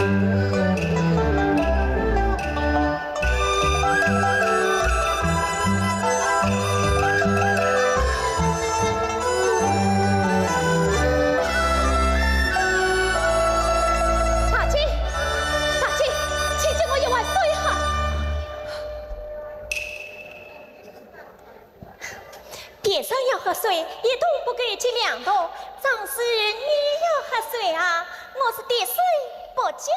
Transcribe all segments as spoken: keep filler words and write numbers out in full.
大姐，大姐，请给我一碗水喝。 别人要喝水，一桶不够接两桶。张氏，你要喝水啊？我是滴水不接。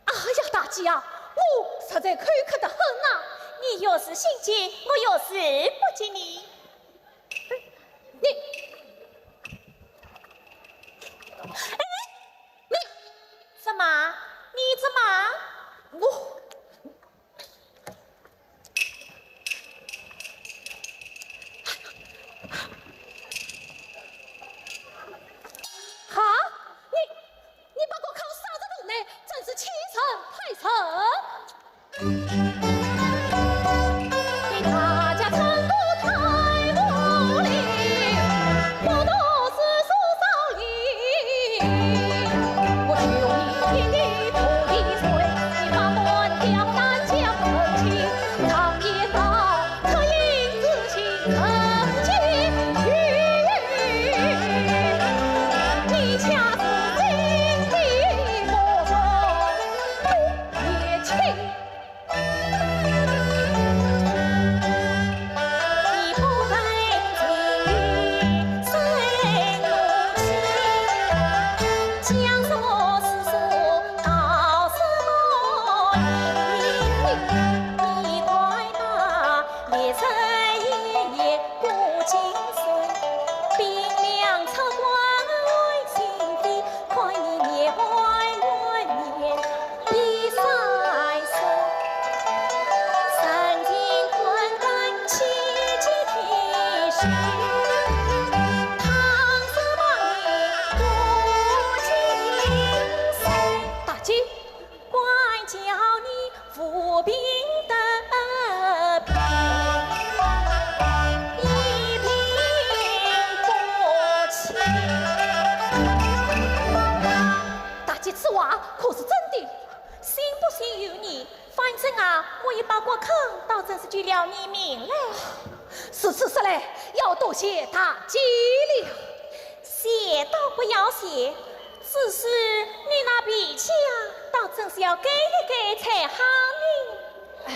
哎呀，大姐啊，我实在口渴得很呐。你越是心急，我越是不接你。你，哎，你怎么？你怎么？我 哈？你，你把我看啥子东西？真是欺人太甚！大姐， 大姐，此话可是真的？信不信由你，反正啊，我一把锅坑，倒真是救了你命了。如此说来，要多谢大姐了。谢倒不要谢，只是你那脾气啊，倒真是要改一改才好呢。唉。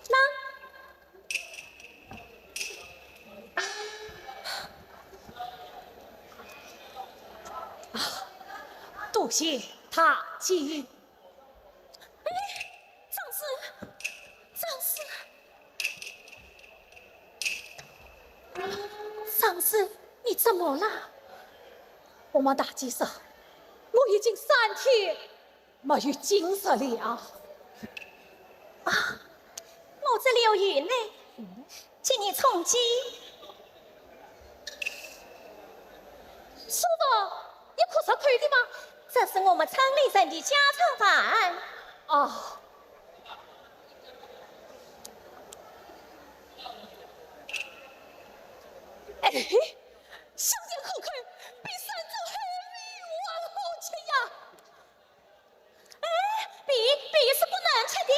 那，啊，多谢大姐。哎，张氏，张氏，张氏，你怎么了？我们大姐说，我已经三天 没有精神了。啊，我这里有药呢，给你充饥。舒服，你可吃透的吗？这是我们村里人的家常饭。哦。哎，香甜可口，比山珍海味还好吃呀！ 哎，笔，笔是不能吃的。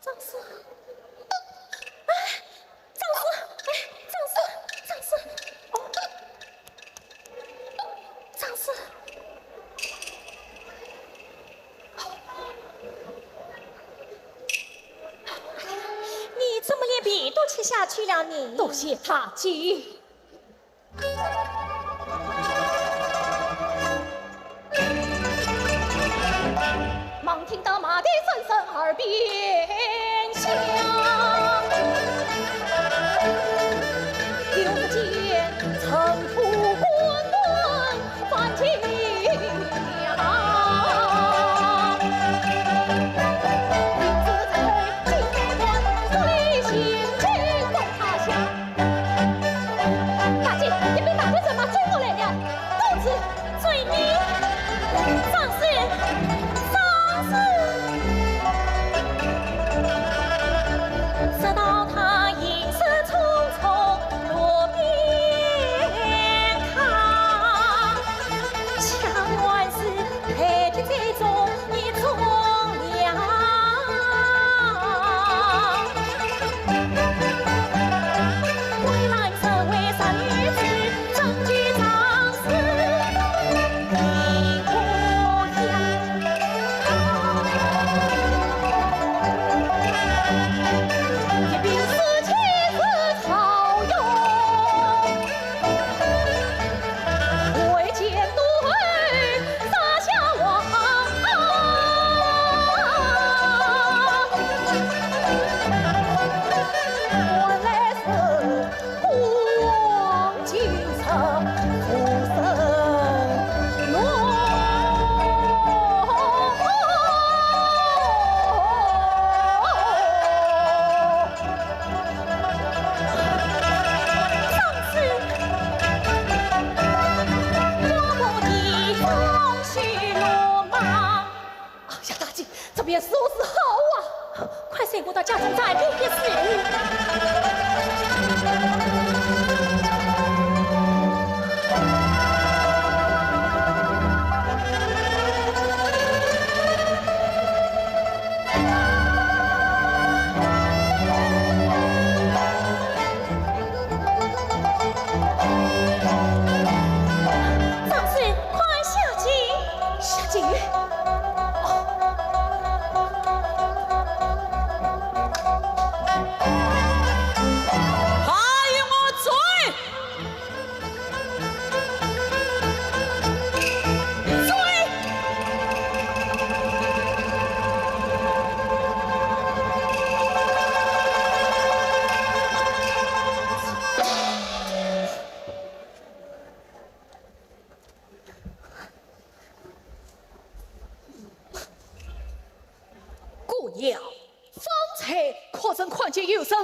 张氏，哎，张氏，哎，张氏，张氏，哦，张氏。你怎么连笔都吃下去了呢？多谢大姐。 忙听到马蹄声声耳边响，又不见尘土滚滚翻江。明知山水尽未断，故里行军攻他乡。 大姐，一班大队人马追我来了。公子，追你。张氏，张氏。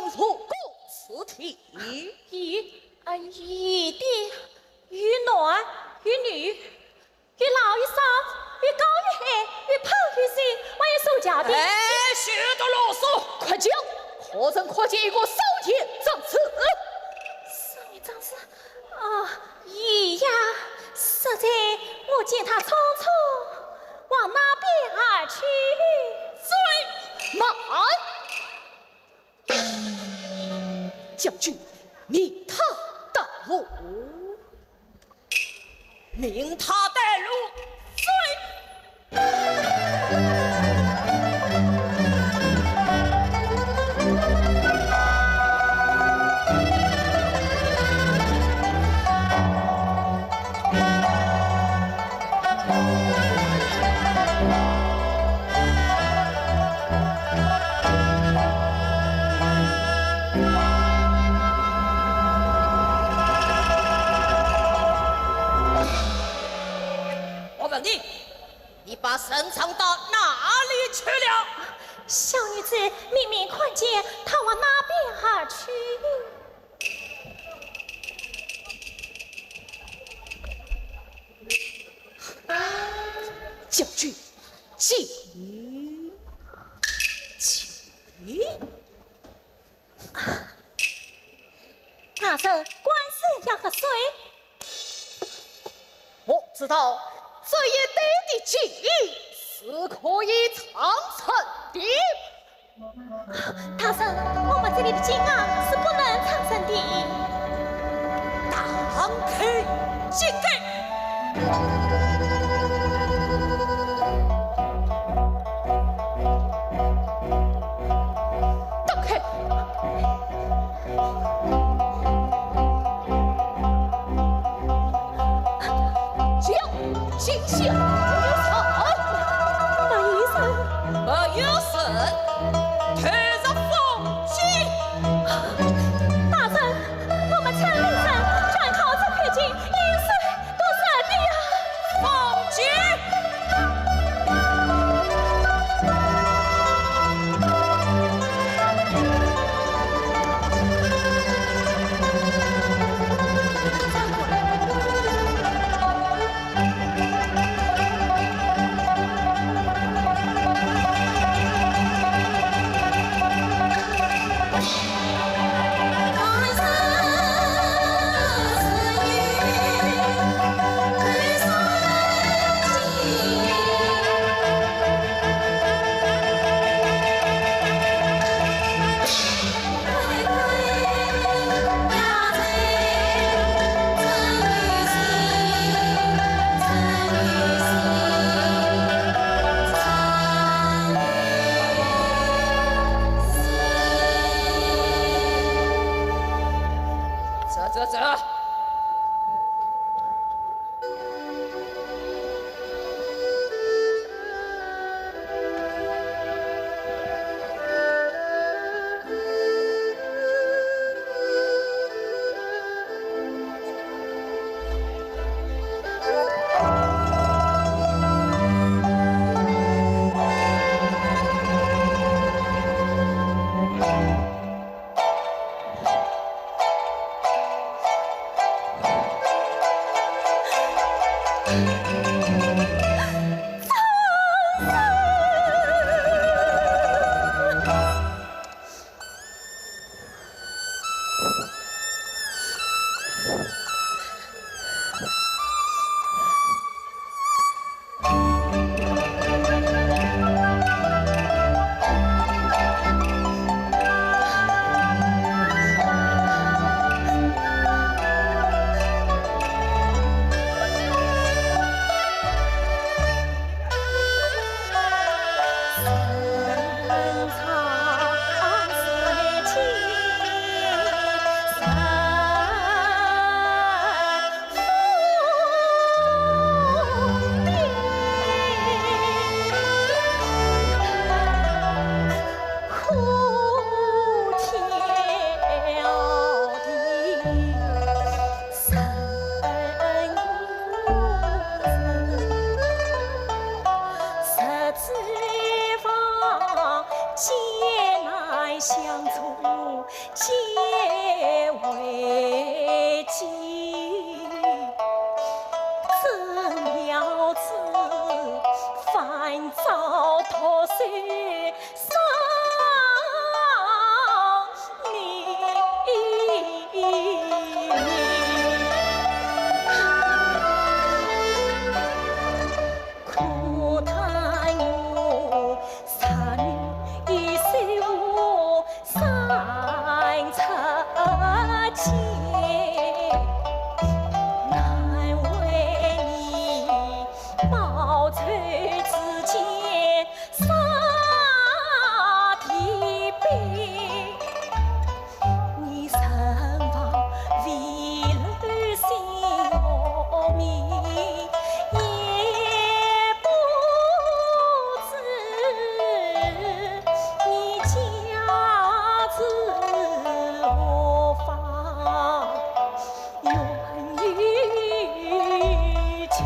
如何处置？咦，啊，一点，有男有女，有老有少，有高有矮，有胖有瘦，还有瘦脚的。哎，休得啰嗦！快讲，可曾看见一个少年长子？少年长子？啊，有呀，实在我见他匆匆往那边而去。最慢！ 将军，命他带路。命他带路，追！我问你，你把沈昌到哪里去了？小女子明明看见他往那边而去。 将军，请，请。大人，官司要和谁？我知道，这一带的金银是可以昌盛的。 大人，我们这里的金啊，是不能昌盛的。打开金盖。打开。将军，请下。没有人。没有人。 退入封间。大人，我们村里人全靠这块金银水度日的呀。封间。走，走，走。为妻，怎料知翻遭脱手伤你。可叹我 三尺剑，难为你报仇之前杀弟兵。 你身亡危楼心我鸣，也不知你家住何方，愿与君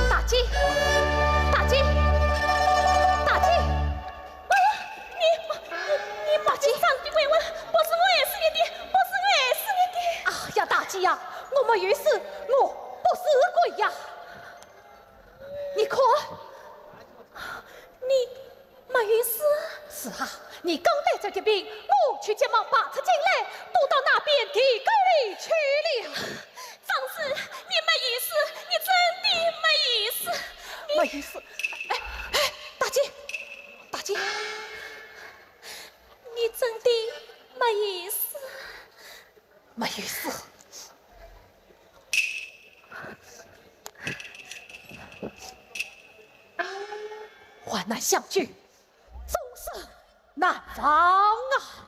大姐，大姐，大姐！啊，你，你，你把金上帝为我，不是我害死你的，不是我害死你的。哎呀，大姐呀，我没有死，我不是鬼呀。你看，你 没有死？是啊，你刚带着的兵，我就急忙拔出进来，躲到那边地沟里去了。张氏，你没有死，你真的没有死。你没有死？哎，哎，大姐，大姐，你真的没有死？没有死。患难相救，终身难忘啊！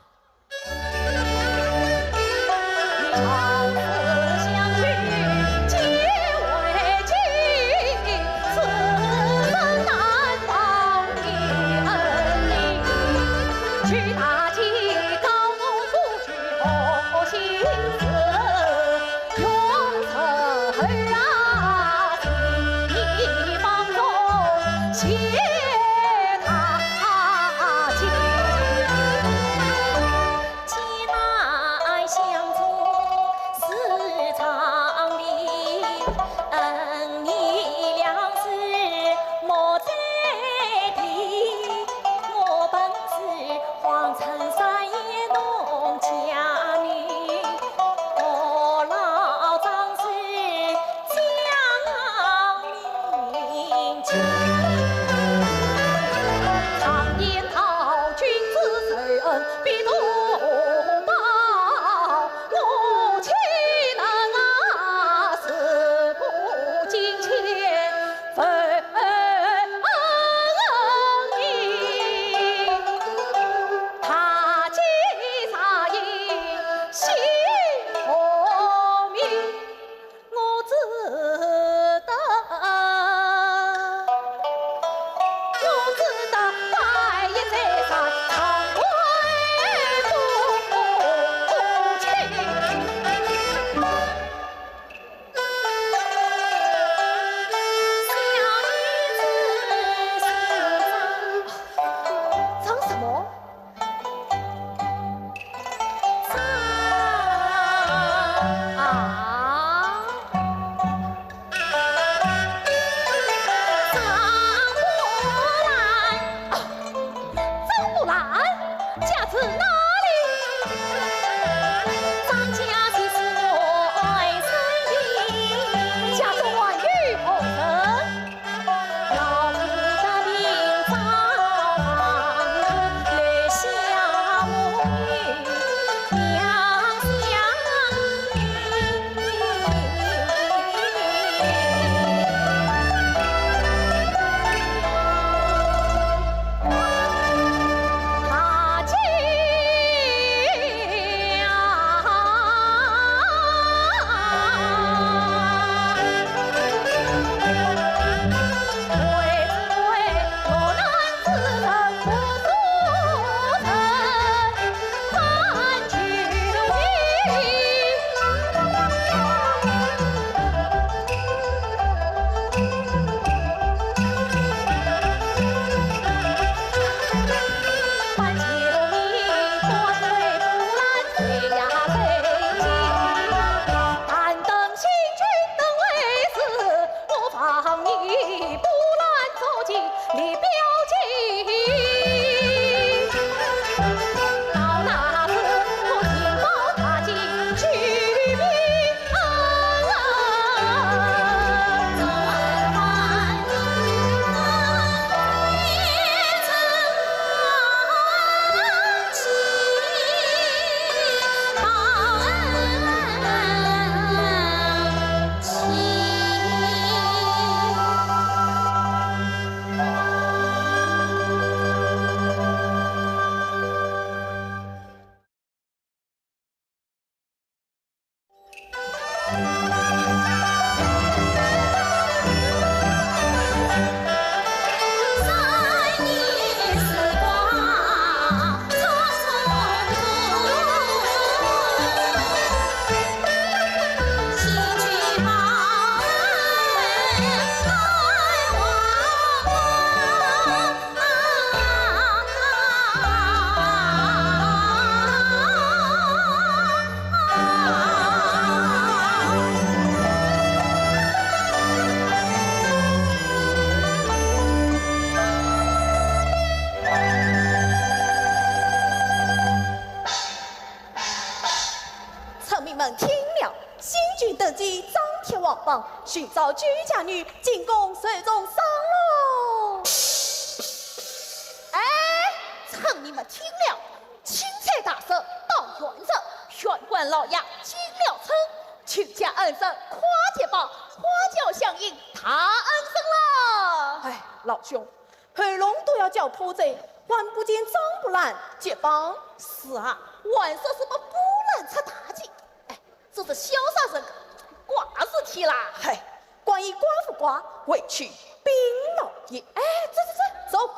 村民们听了，新君登基，张贴皇榜，寻找居家女进宫受重赏喽。哎，村民们听了，钦差大人到县城，县官老爷见求加恩人，跨界报，花轿相迎，大恩人了。哎，老兄，喉咙都要叫破哉，还不见张木兰接棒？是啊，还说什么木兰出大计？哎，这是潇洒人家，挂事体啦。嗨，管伊挂不挂，回去禀老爷。哎，走走走，走。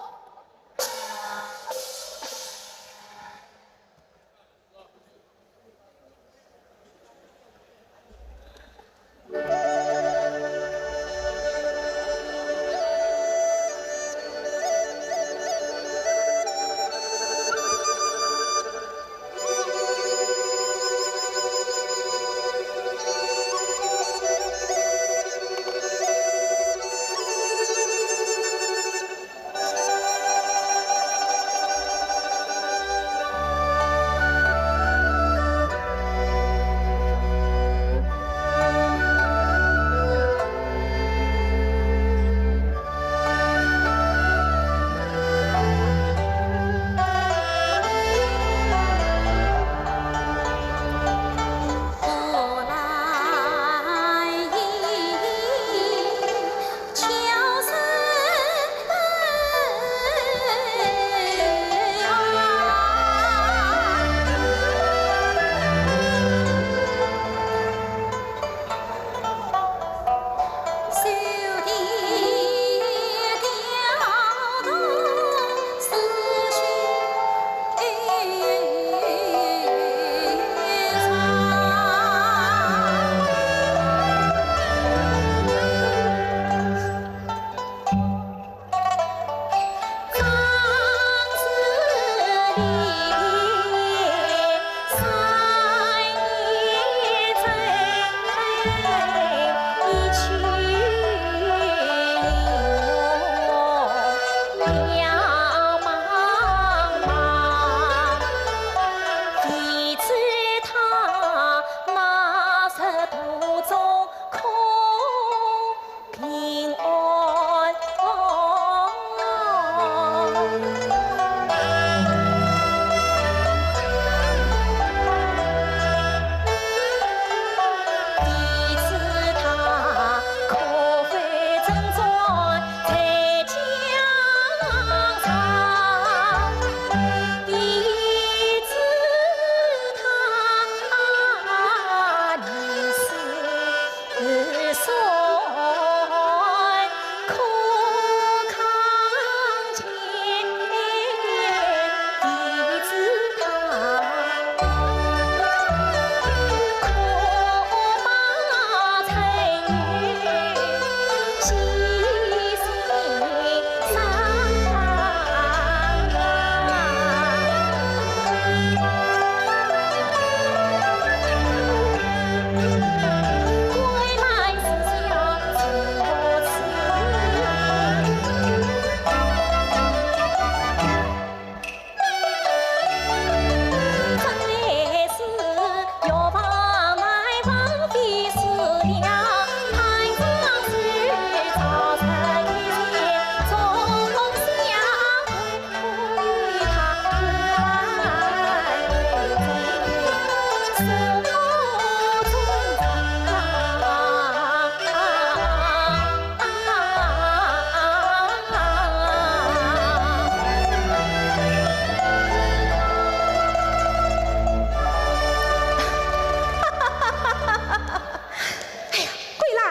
哎呀，桂兰，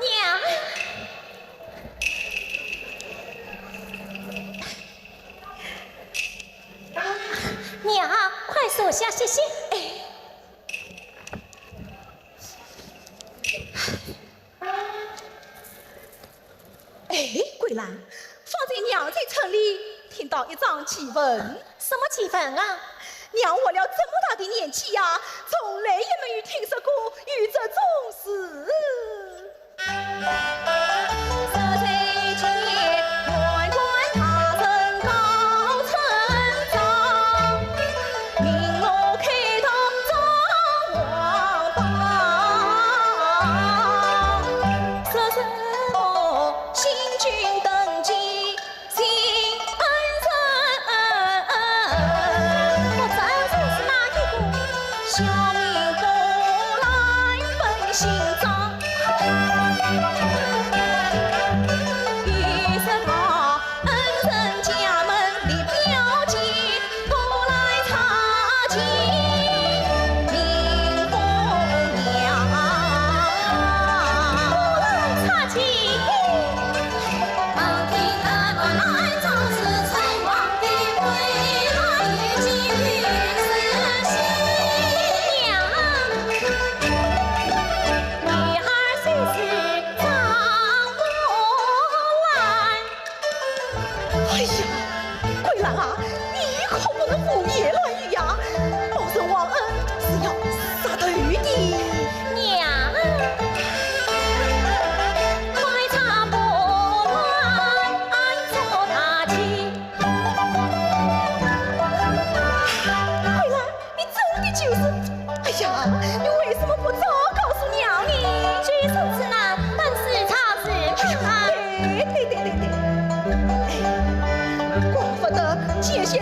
娘。 娘，快坐下歇歇。哎，桂兰，方才娘在村里听到一桩奇闻。什么奇闻啊？娘活了这么大的年纪呀，从来也没有听说过有这种事。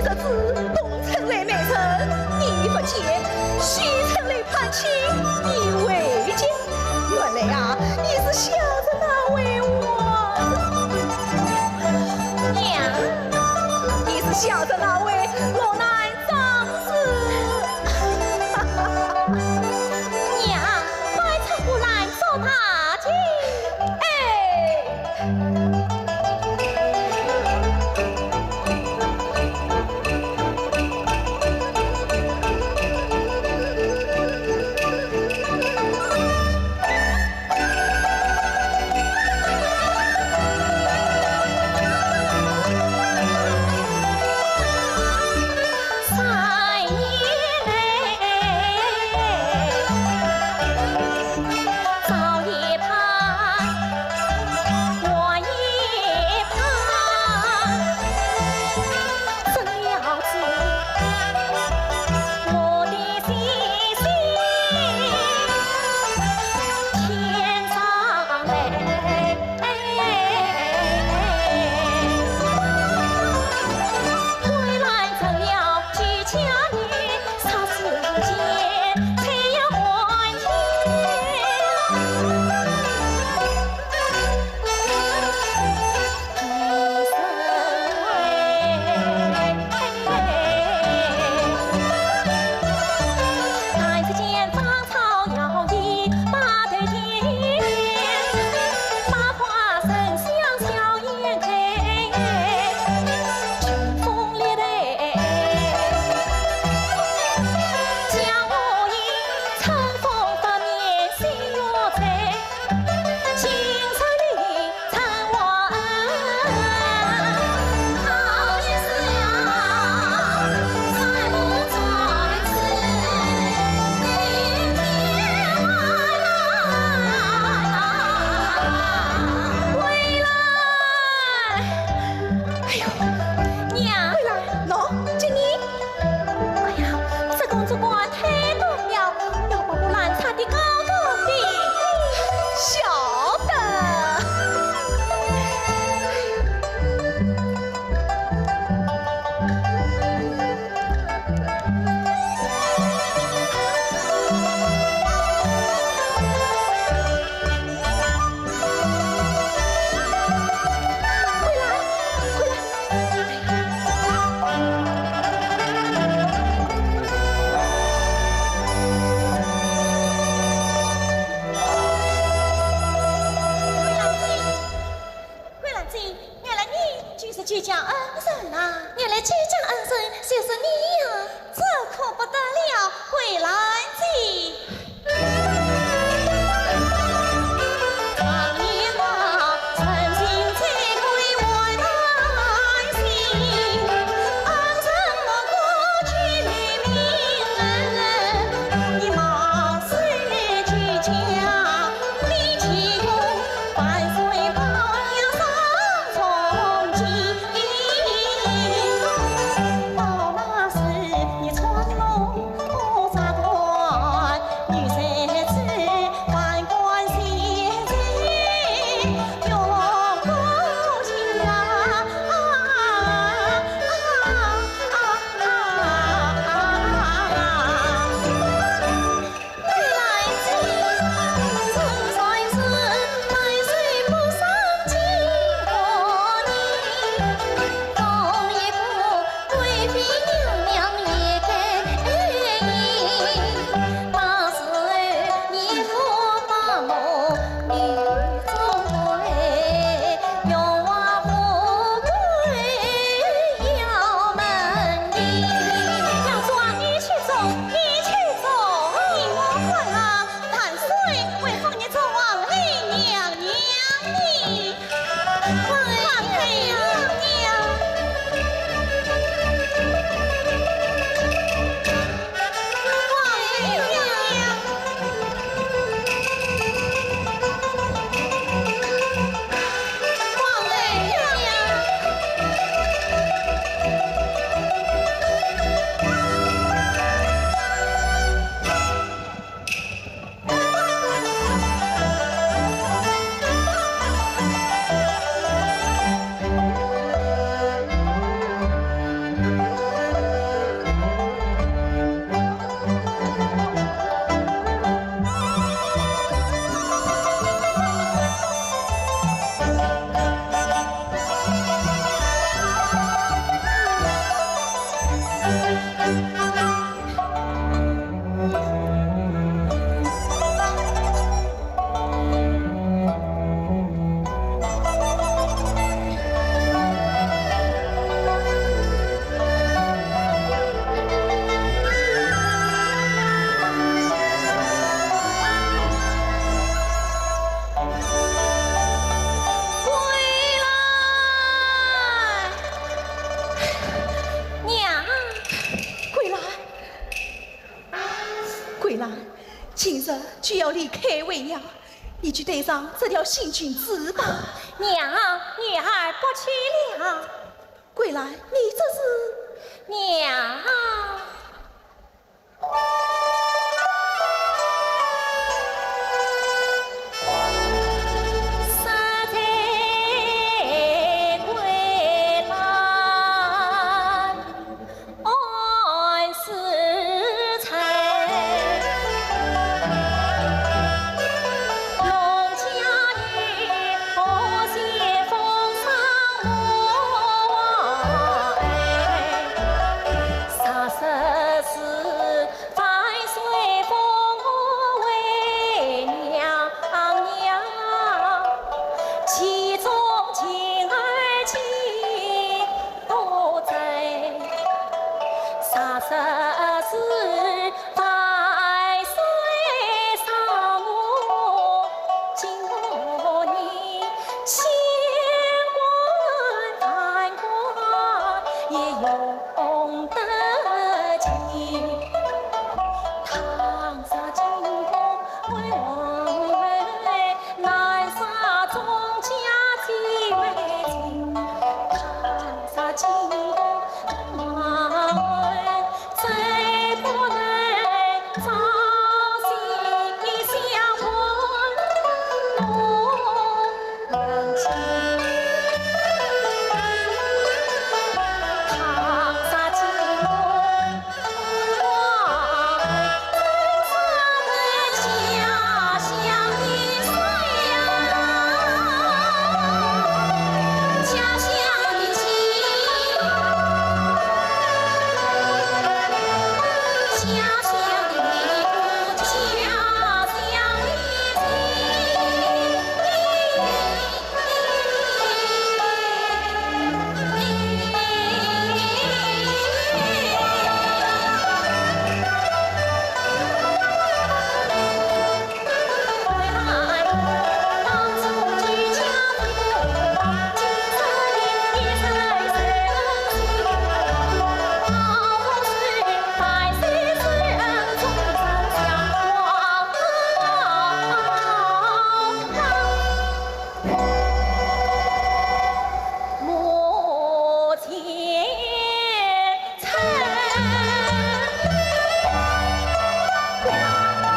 侄子东城来媒人，你不见，西城来攀亲，你未见。原来啊，你是小侄那位啊。娘，你是小侄那位落难长子。娘，快请姑奶奶坐茶去。哎。 哎呦，娘，桂兰，喏，给你。哎呀，这公子官太多了，要把我拦差的高高低低。晓得。 桂兰姐，原来你就是周家恩人啊！原来周家恩人就是你呀！这可不得了，桂兰姐。要离开为妙，你去戴上这条新裙子吧。娘，女儿不去了。桂兰，你这是？娘。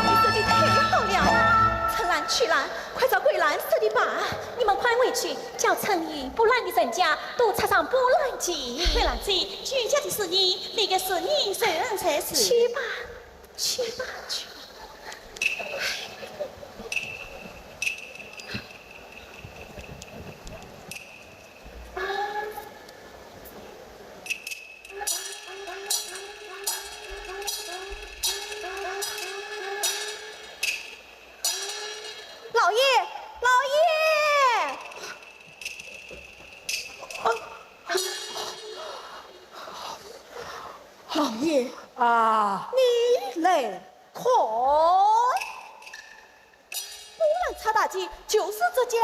你说的太好了，春兰、秋兰，快照桂兰说的办。你们快回去，叫春姨、布兰的人家都插上布兰节。桂兰姐，居家的事宜，理该是你受人才是。去吧，去吧，去吧。 老爷，老爷！老爷啊，你来看。 布兰插大旗，就是这家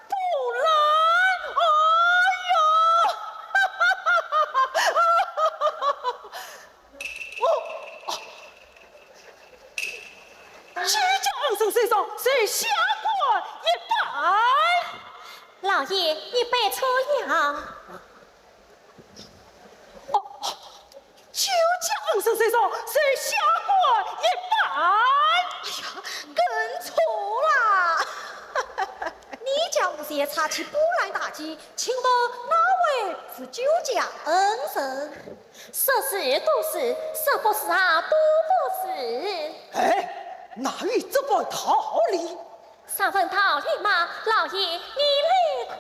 布兰。哎呦！哦，哦。居家恩人在上，随下官一拜。老爷，你拜错了。 哦，哦，居家恩人在上，随下官一拜。哎呀，跟错啦！你家无闲插起布兰大旗，请问哪位是居家恩人？说是都是，说不是啊，都不是。哎，哪有这般道理？ 啥份道理嘛，老爷，你来看。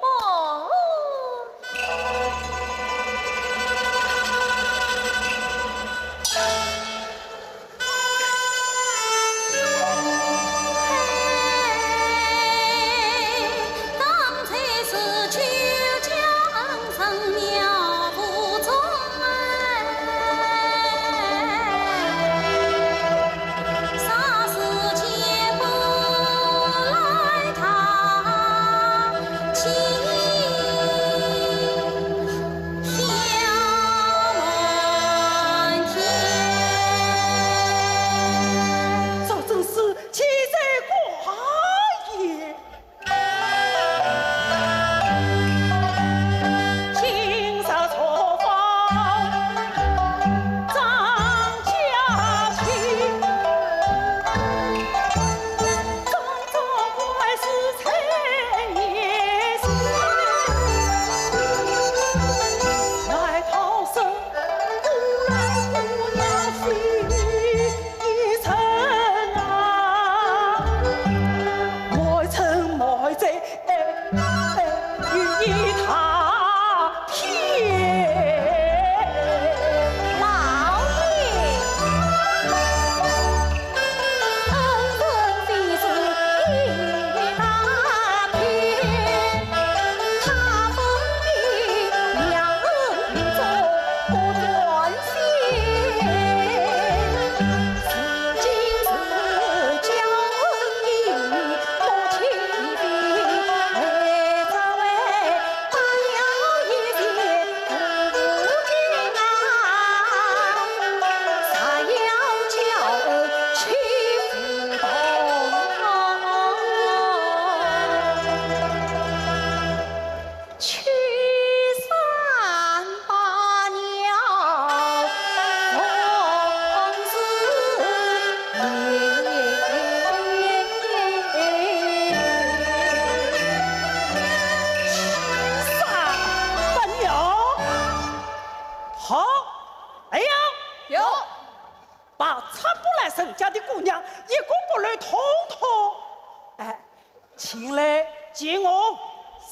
请来见我。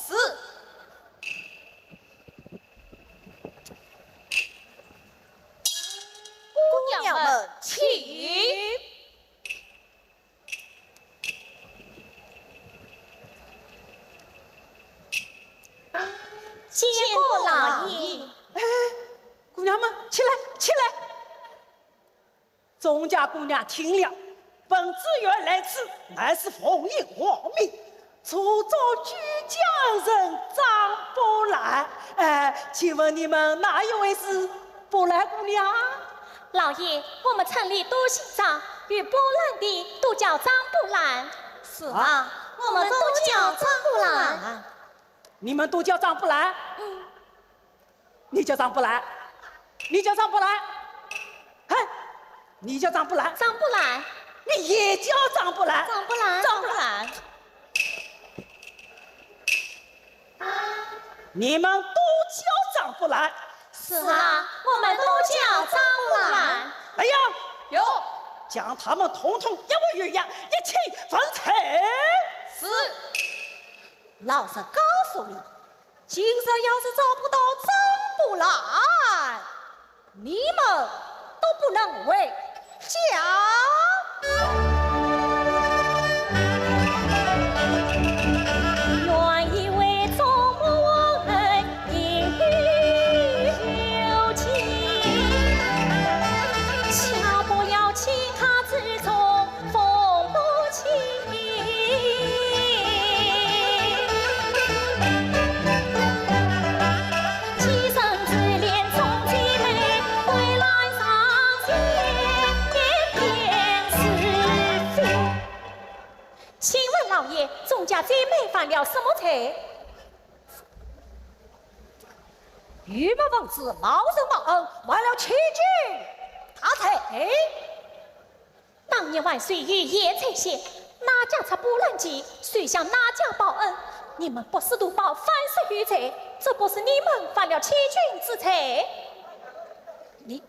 是。姑娘们请。见过老爷。哎，姑娘们，起来，起来。 众家姑娘听了，本知县来此，乃是奉命活命，出奏救江人张波兰。哎，请问你们哪一位是波兰姑娘？老爷，我们村里都姓张，有波兰的都叫张波兰。是啊，啊，我们都叫张波兰。你们都叫张波兰？嗯。 你叫张波兰？你叫张波兰？哎，你叫张波兰？张波兰。你也叫张波兰？张波兰。张波兰。你们都叫张波兰？是啊，我们都叫张波兰。来呀，有。将他们统统押回县衙，一起问罪。是。老实告诉你， 今日要是找不到张波兰，你们都不能回家。请问老爷，众家姐妹犯了什么罪？ 愚民无知，冒认报恩，犯了欺君大罪。当年万岁御宴在先，哪家出波兰籍，谁向哪家报恩？你们不识图报，反是有罪，这不是你们犯了欺君之罪？你，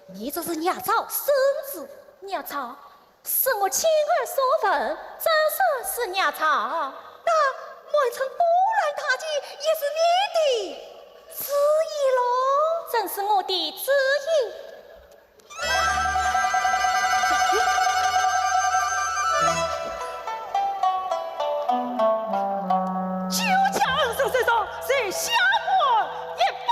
你这是捏造圣旨。捏造？ 是我亲耳所闻，怎说是捏造？那满城波兰大计也是你的旨意喽？正是我的旨意。救江人受伤，在下官一拜。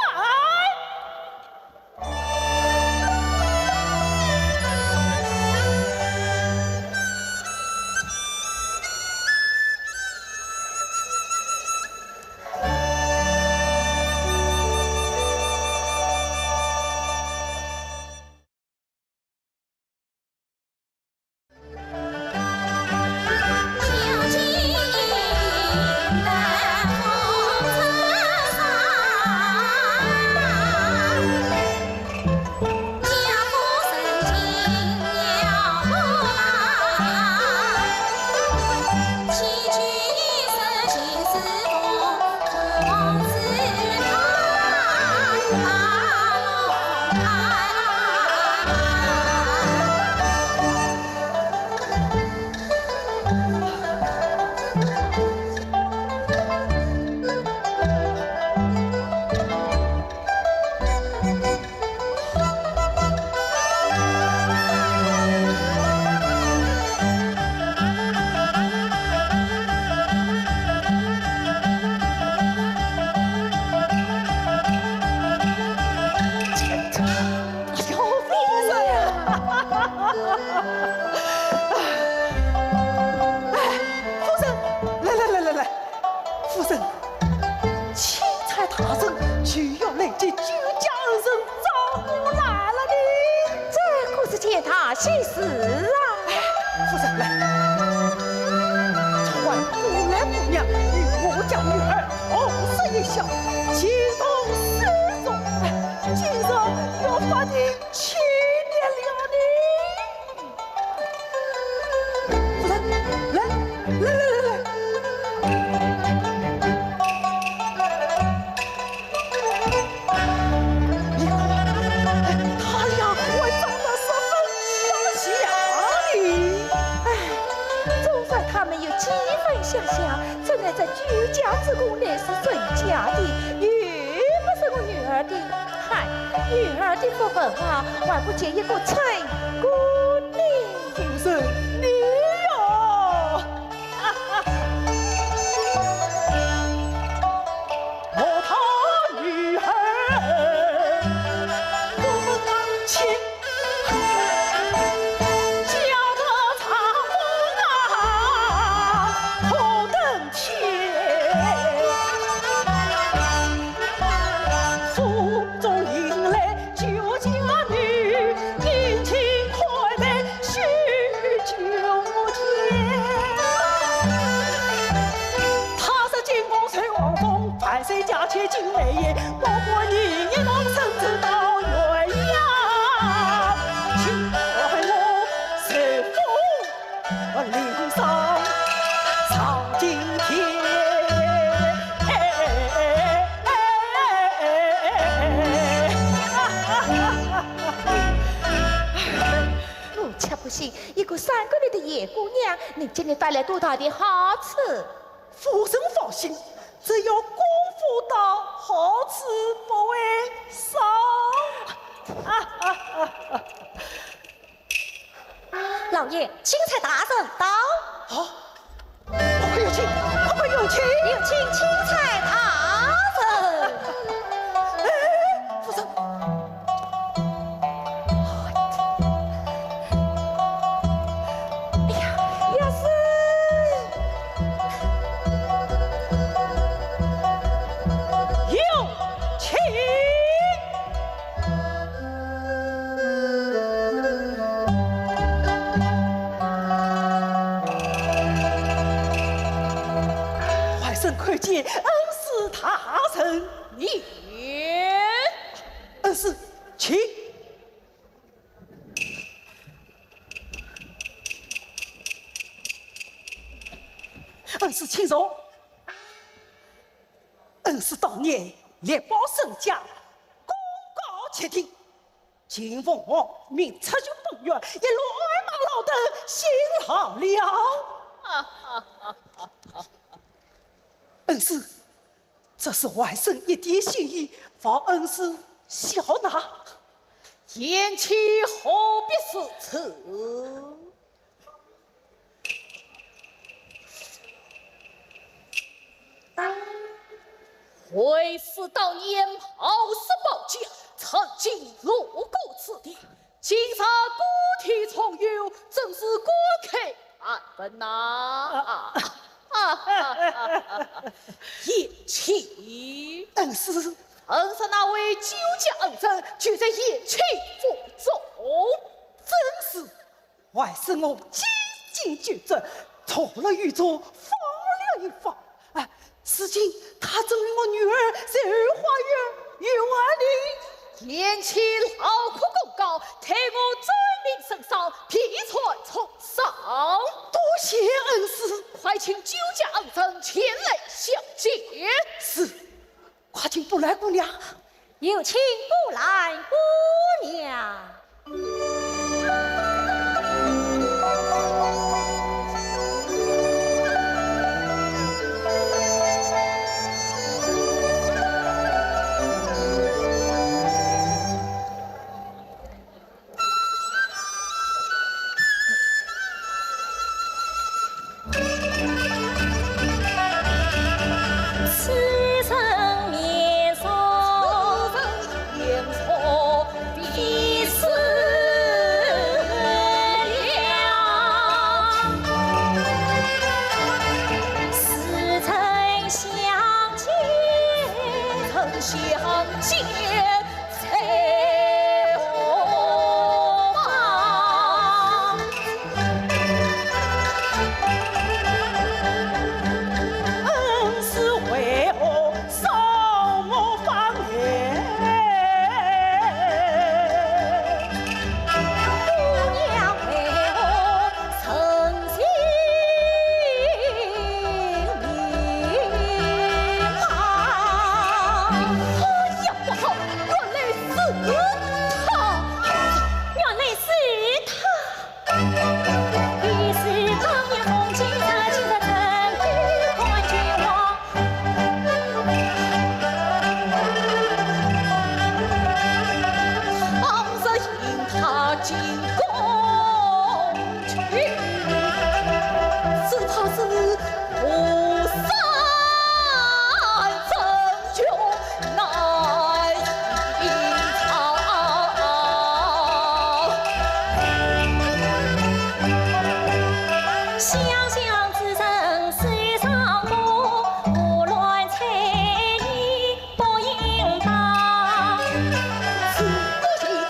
他们有几分相像，怎奈这居家之功乃是人家的，又不是我女儿的。嗨，女儿的福分啊，还不见一个成功呢。夫人，你哟！我他女儿，我们当亲。 我却不信，一个三个月的野姑娘，能给你带来多大的好处？ 夫人放心，只要功夫到，好处不会少。老爷，钦差大人到。啊，快快有请，快快有请。有请钦差大人。哎，夫人， 哎呀，要死！有请。外甥叩见恩师大人。你。恩师，请。 恩师请坐。恩师当年力保沈家，功高七鼎，秦凤鸣出巡奔月，一路挨骂老登，辛劳了。恩师， 这是外甥一点心意，望恩师笑纳。贤妻何必如此？为师当年冒死保家，曾经路过此地， 今日故地重游，真是感慨万分呐！啊，贤妻，恩师，恩师那位救驾恩人，就在贤妻府中。正是，外甥我几经周折，错了与错，放了与放。哎， 如今他正与我女儿在后花园游玩呢。贤妻劳苦功高，待我转命圣上，便传重赏。多谢恩师。快请救驾恩人前来相见。是，快请布兰姑娘。 有请布兰姑娘。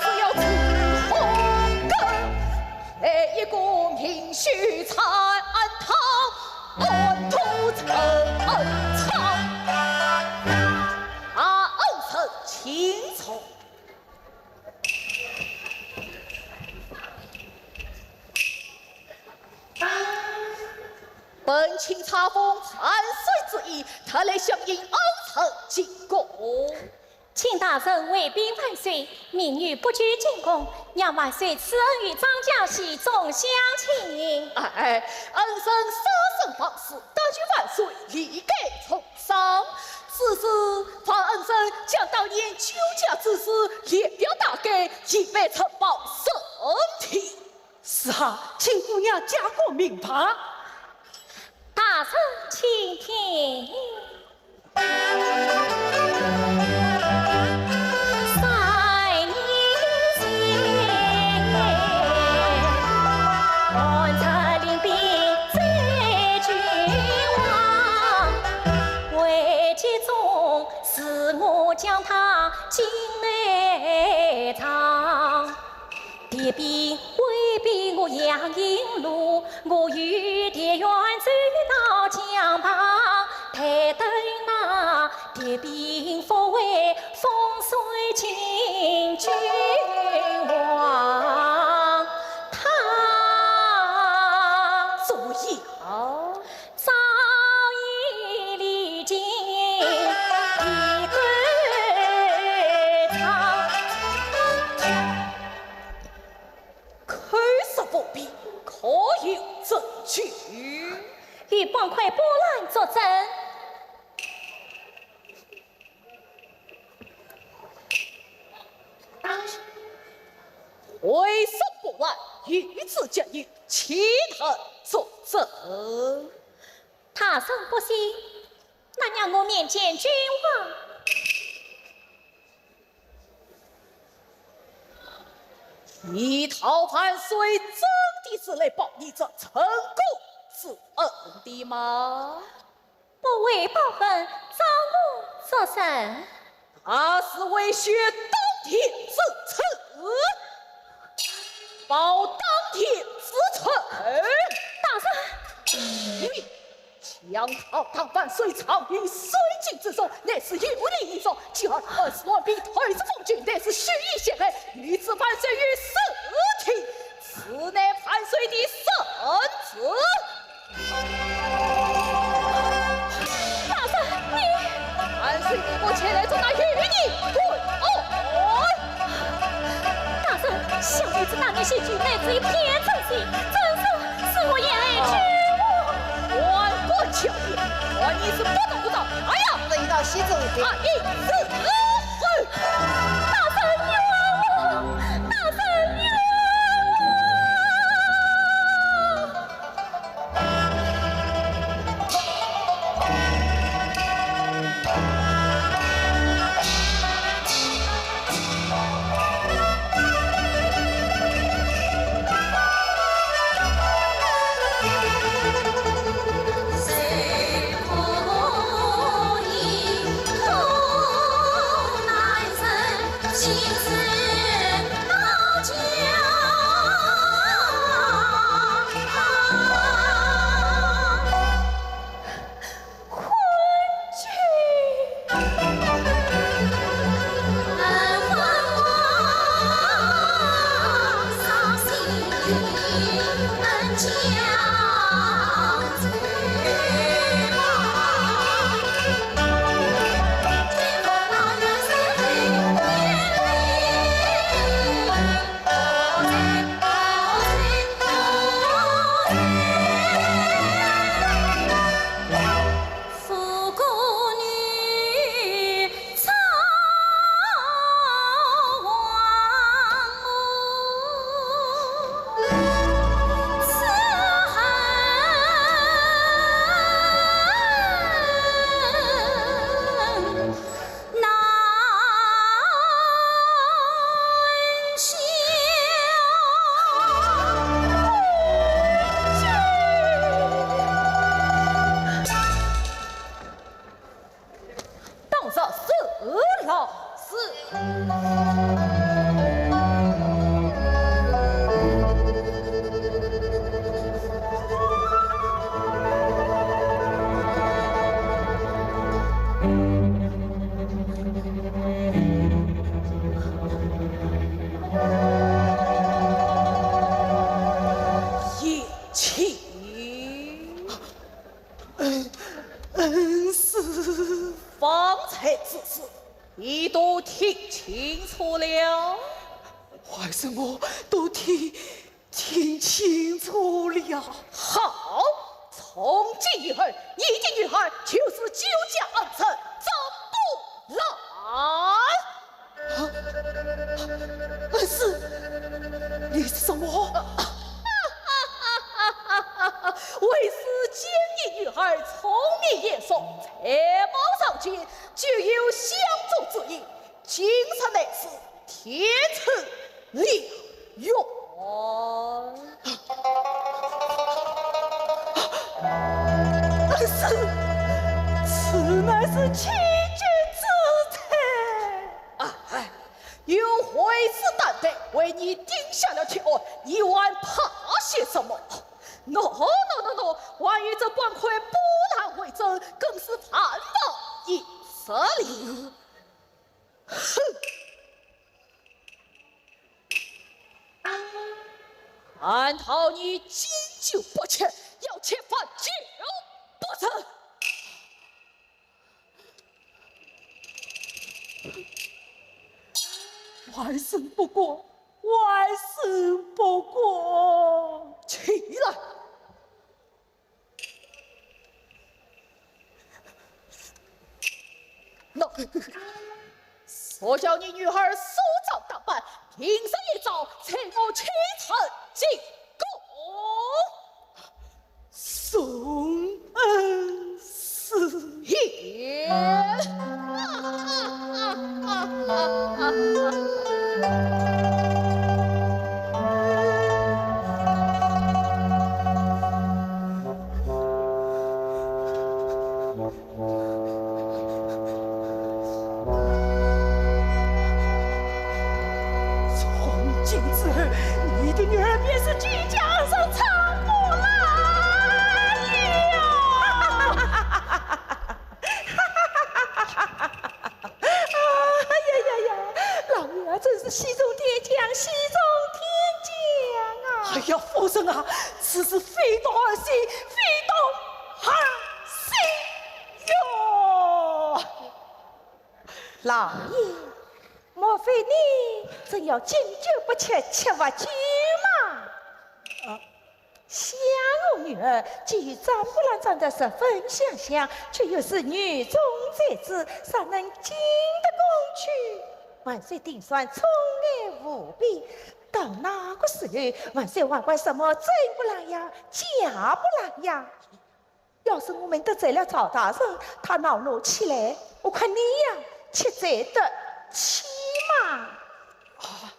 只要出风头，来一个明修栈堂，暗度陈仓。啊，恩人请坐。 本卿差奉万岁之意，特来相迎恩人进宫。请大人回禀万岁，民女不久进宫，让万岁赐恩于张家喜众乡亲。哎，恩人舍身忘世，得罪万岁，理该重 赏。此事，望恩人将当年酒驾之事连表大改，以备呈报圣体。是啊，请姑娘讲个明白。大人请听。三年前，汉贼领兵追君王， 为其中，是我将他进内藏。调兵回避我杨营路，我由调远追到江旁，待等那调兵复回，封随进君王。他注意。 早已历尽的官场。口说无凭，可有证据？有方块波兰作证。 回首不忘，与子结义，岂能作证？大人不信，那让我面见君王。你讨万岁真的是来报你这成功之恩的吗？ 不为报恩，招我作甚？那是为雪当天之仇，报当天之仇。大人，你强盗当万岁藏于水井之中，乃是有理以说；继而二十万兵退出奉军，乃是蓄意陷害，欲置万岁于死地。此乃万岁的圣旨。 大人，你……万岁，你我前来捉拿，与你滚！哦，大人，小女子当年是举乃罪，偏正罪，真是，是我言而无信。万般教训，看你是不打不招。哎呀，这一道西走一遍。啊，一字，呃，大人冤枉，大人冤枉。恩，恩师。方才之事，你都听清楚了？为什么都听，听清楚了？好，从今以后，你的女儿就是酒家恩人张木兰。 恩师，你说什么？为师见你女儿聪明贤淑，才貌双全，具有相中之意，今日乃是天赐良缘。恩师，此乃是千金之才。 哎，有为师担待，为你顶下了天案，你还怕些什么？喏，喏，喏，喏，还有这半块布兰为证，更是万无一失了。哼！难道你经久不屈，要吃饭酒不成？ 还审不过，还审不过。起来！喏，速叫你女儿梳妆打扮，明日一早随我启程进宫。 送恩师。从今之后，你的女儿便是酒家恩人张木兰了。哎呀呀呀，老爷啊，真是喜从天降，喜从天降啊！哎呀，夫人啊，此事非同儿戏，非同儿戏哟。 老爷，莫非你真要敬酒不吃吃罚酒吗？啊。想我女儿，既与张木兰长得十分相像，却又是女中才子，尚能进得宫去，万岁定算宠爱无比。到那个时候，万岁还管什么真木兰呀、假木兰呀？ 要是我们得罪了赵大人，他恼怒起来，我看你呀，岂罪得起嘛？啊，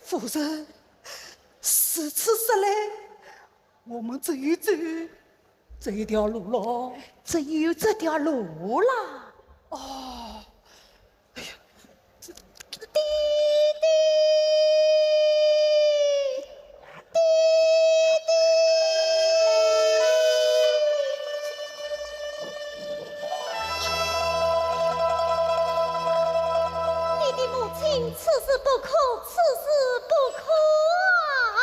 夫人，如此说来，我们只有走这一条路了。只有这条路了。哦， 爹爹母亲，此事不可，此事不可啊！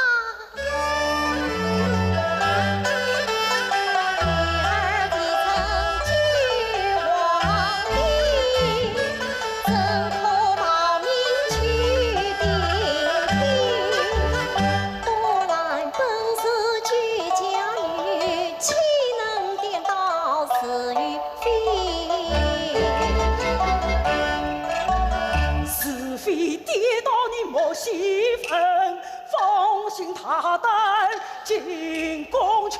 是非颠倒你莫细问，放心大胆进宫去。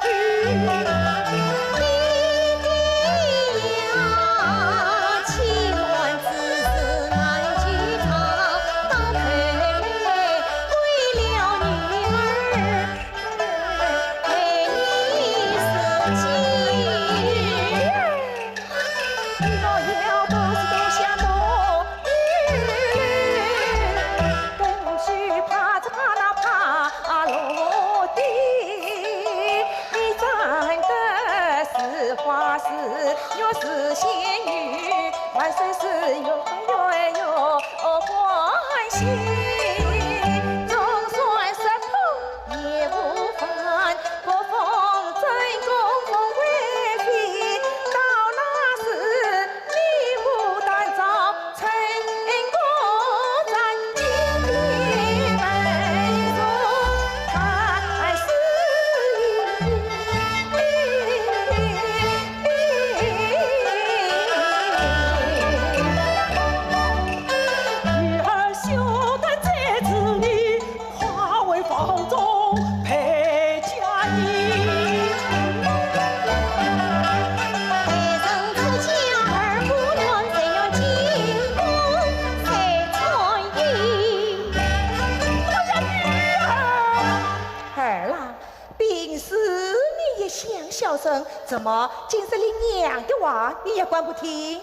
怎么，今日你娘的话，你也敢不听？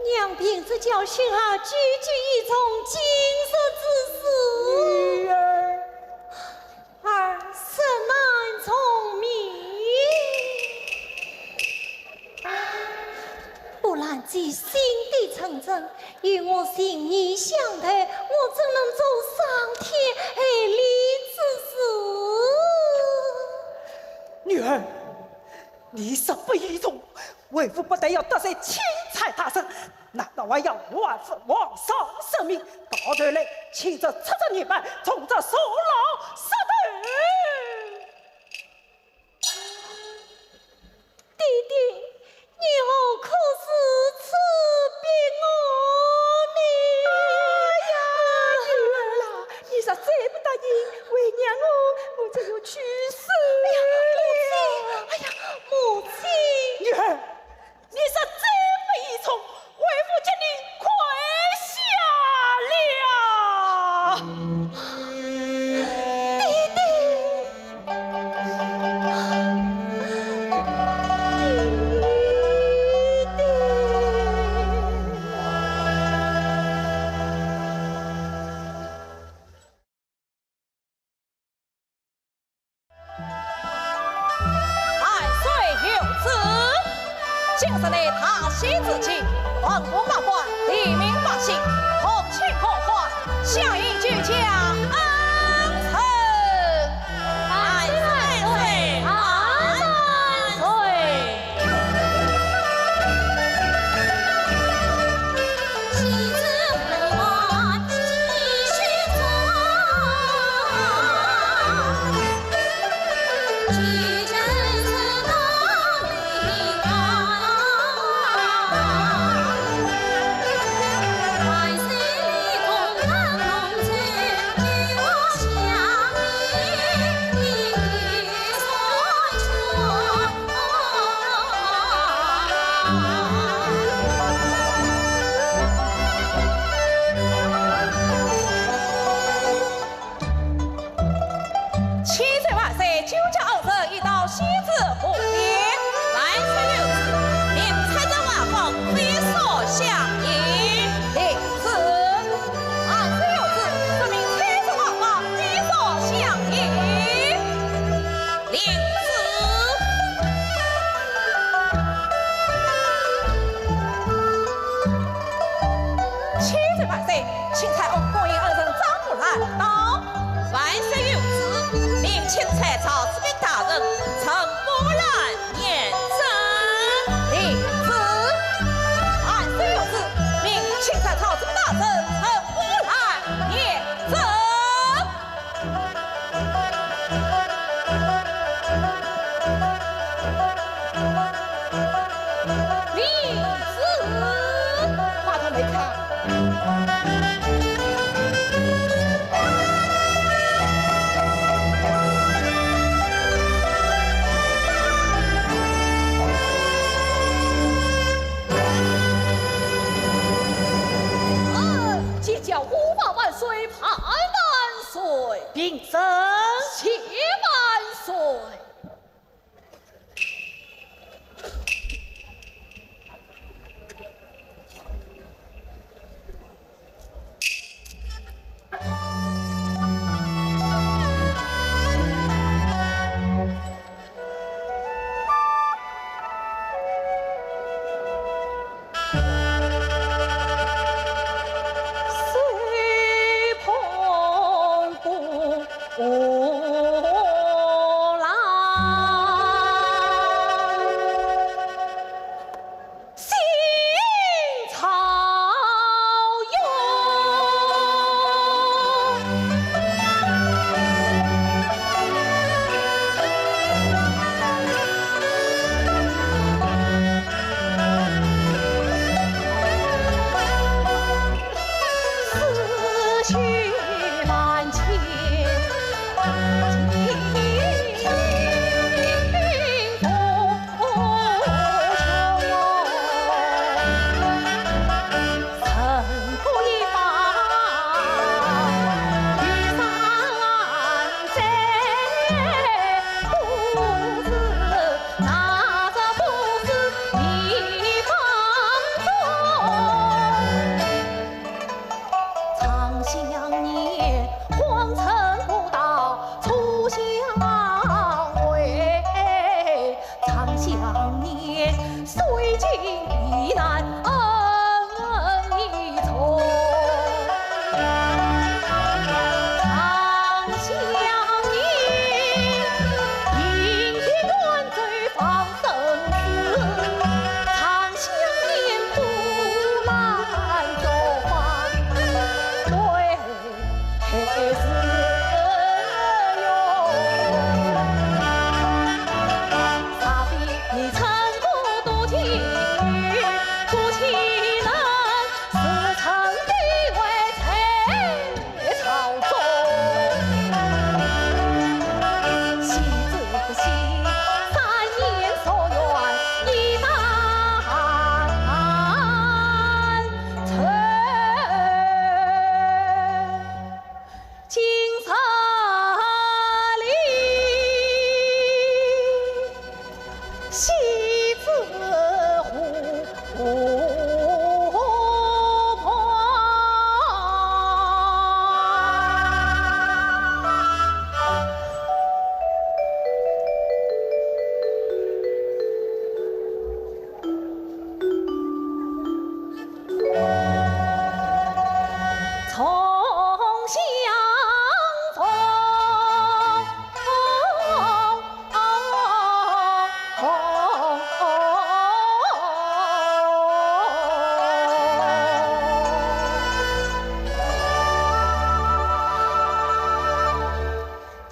娘凭这教训啊，句句依从，今日之事。女儿。儿实难从命。不拦记新的成真，与我情谊相投，我怎能做伤天害理之事？女儿， 你若不依从，为父不但要得罪钦差大人，难道还要辜负皇上圣明？到头来，岂不赤赤逆反，重则坐牢杀头？爹爹，你何苦如此逼我呢？哎呀，女儿啦，你若再不答应，为娘我，我就要去死了。哎呀，母亲，母亲。女儿，你若再不依从，为父将你跪下了。爹爹，爹爹。 万岁有旨，今日乃大喜之期，文武百官、黎民百姓，同庆合欢，响应九江恩仇。万岁，万岁，万岁！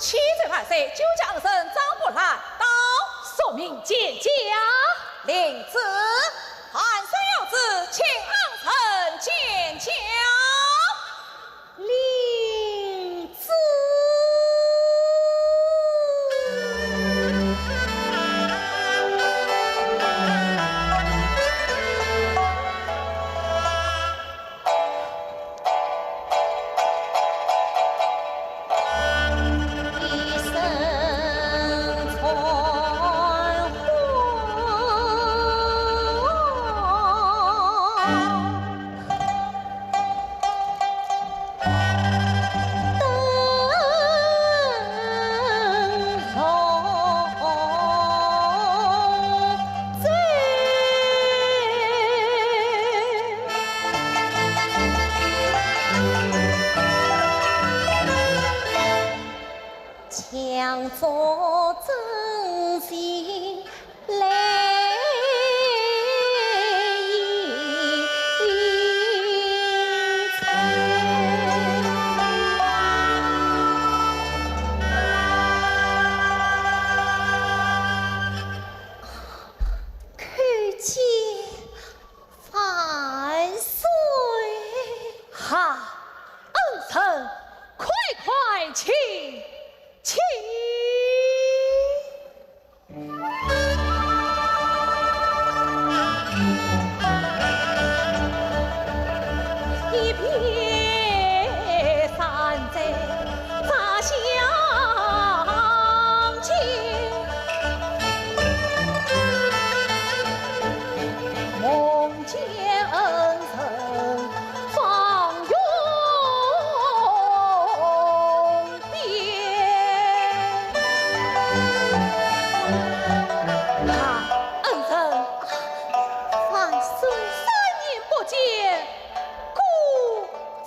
启奏万岁，九江恩人张伯兰到。速命见驾。领旨。万岁有旨，请恩人见驾。领旨。叩见万岁。哈，恩人，快快请起。啊，恩人。万岁。三年不见，姑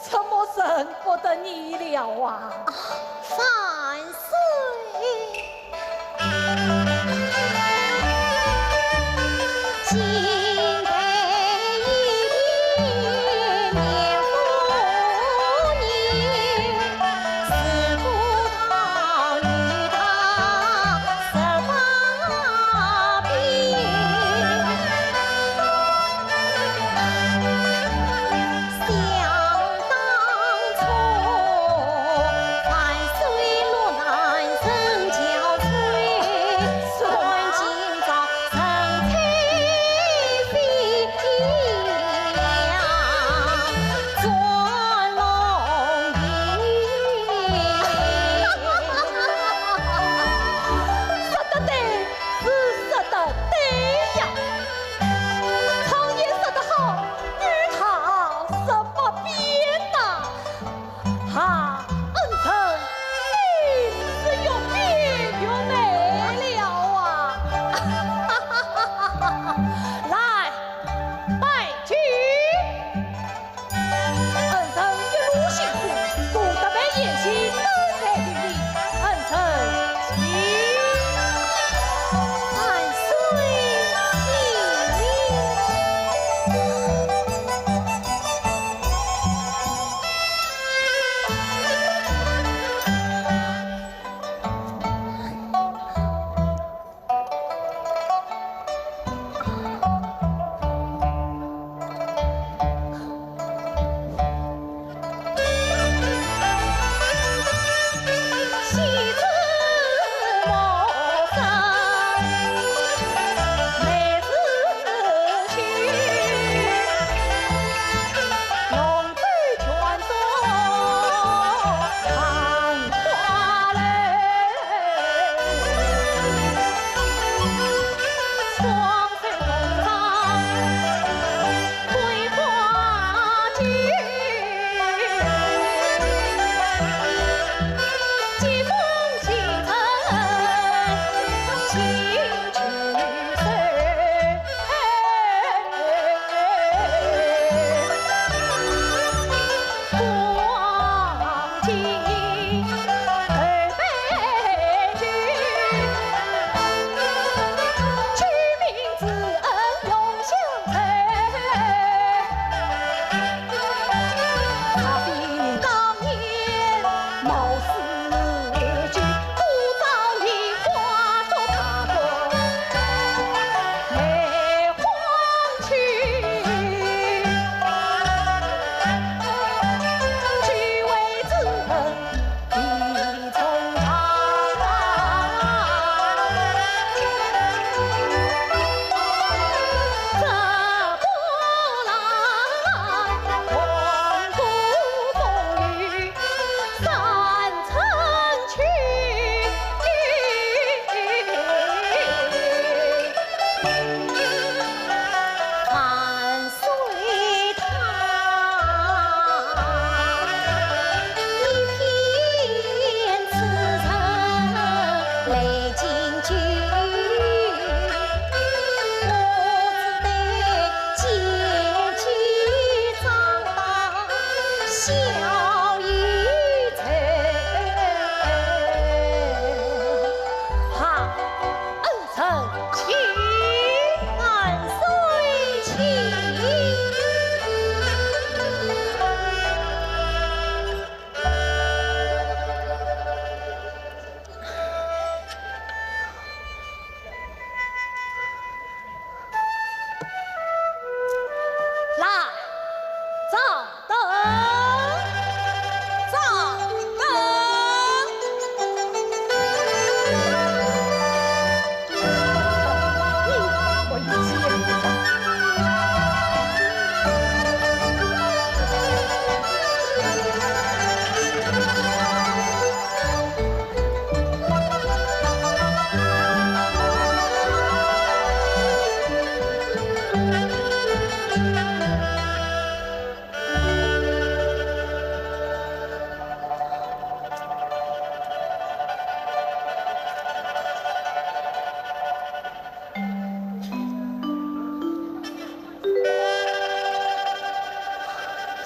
怎么认不得你了啊？啊，万岁。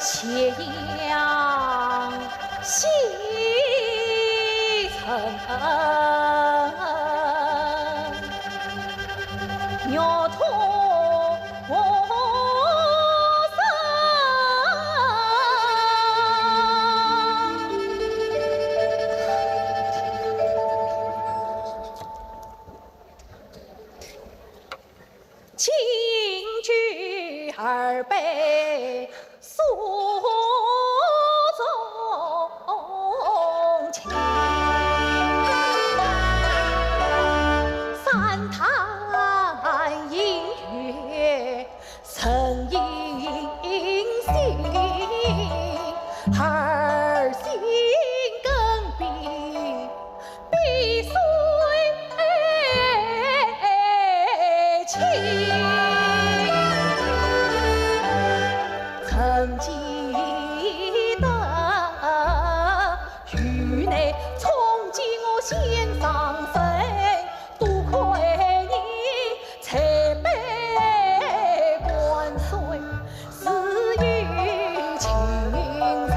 斜阳西沉，月通河上。 金居二杯诉衷情，三叹音乐 人影心，二心更比碧水清。曾记得，雨内冲击我心上身， 多亏你慈悲灌溉，自有情人。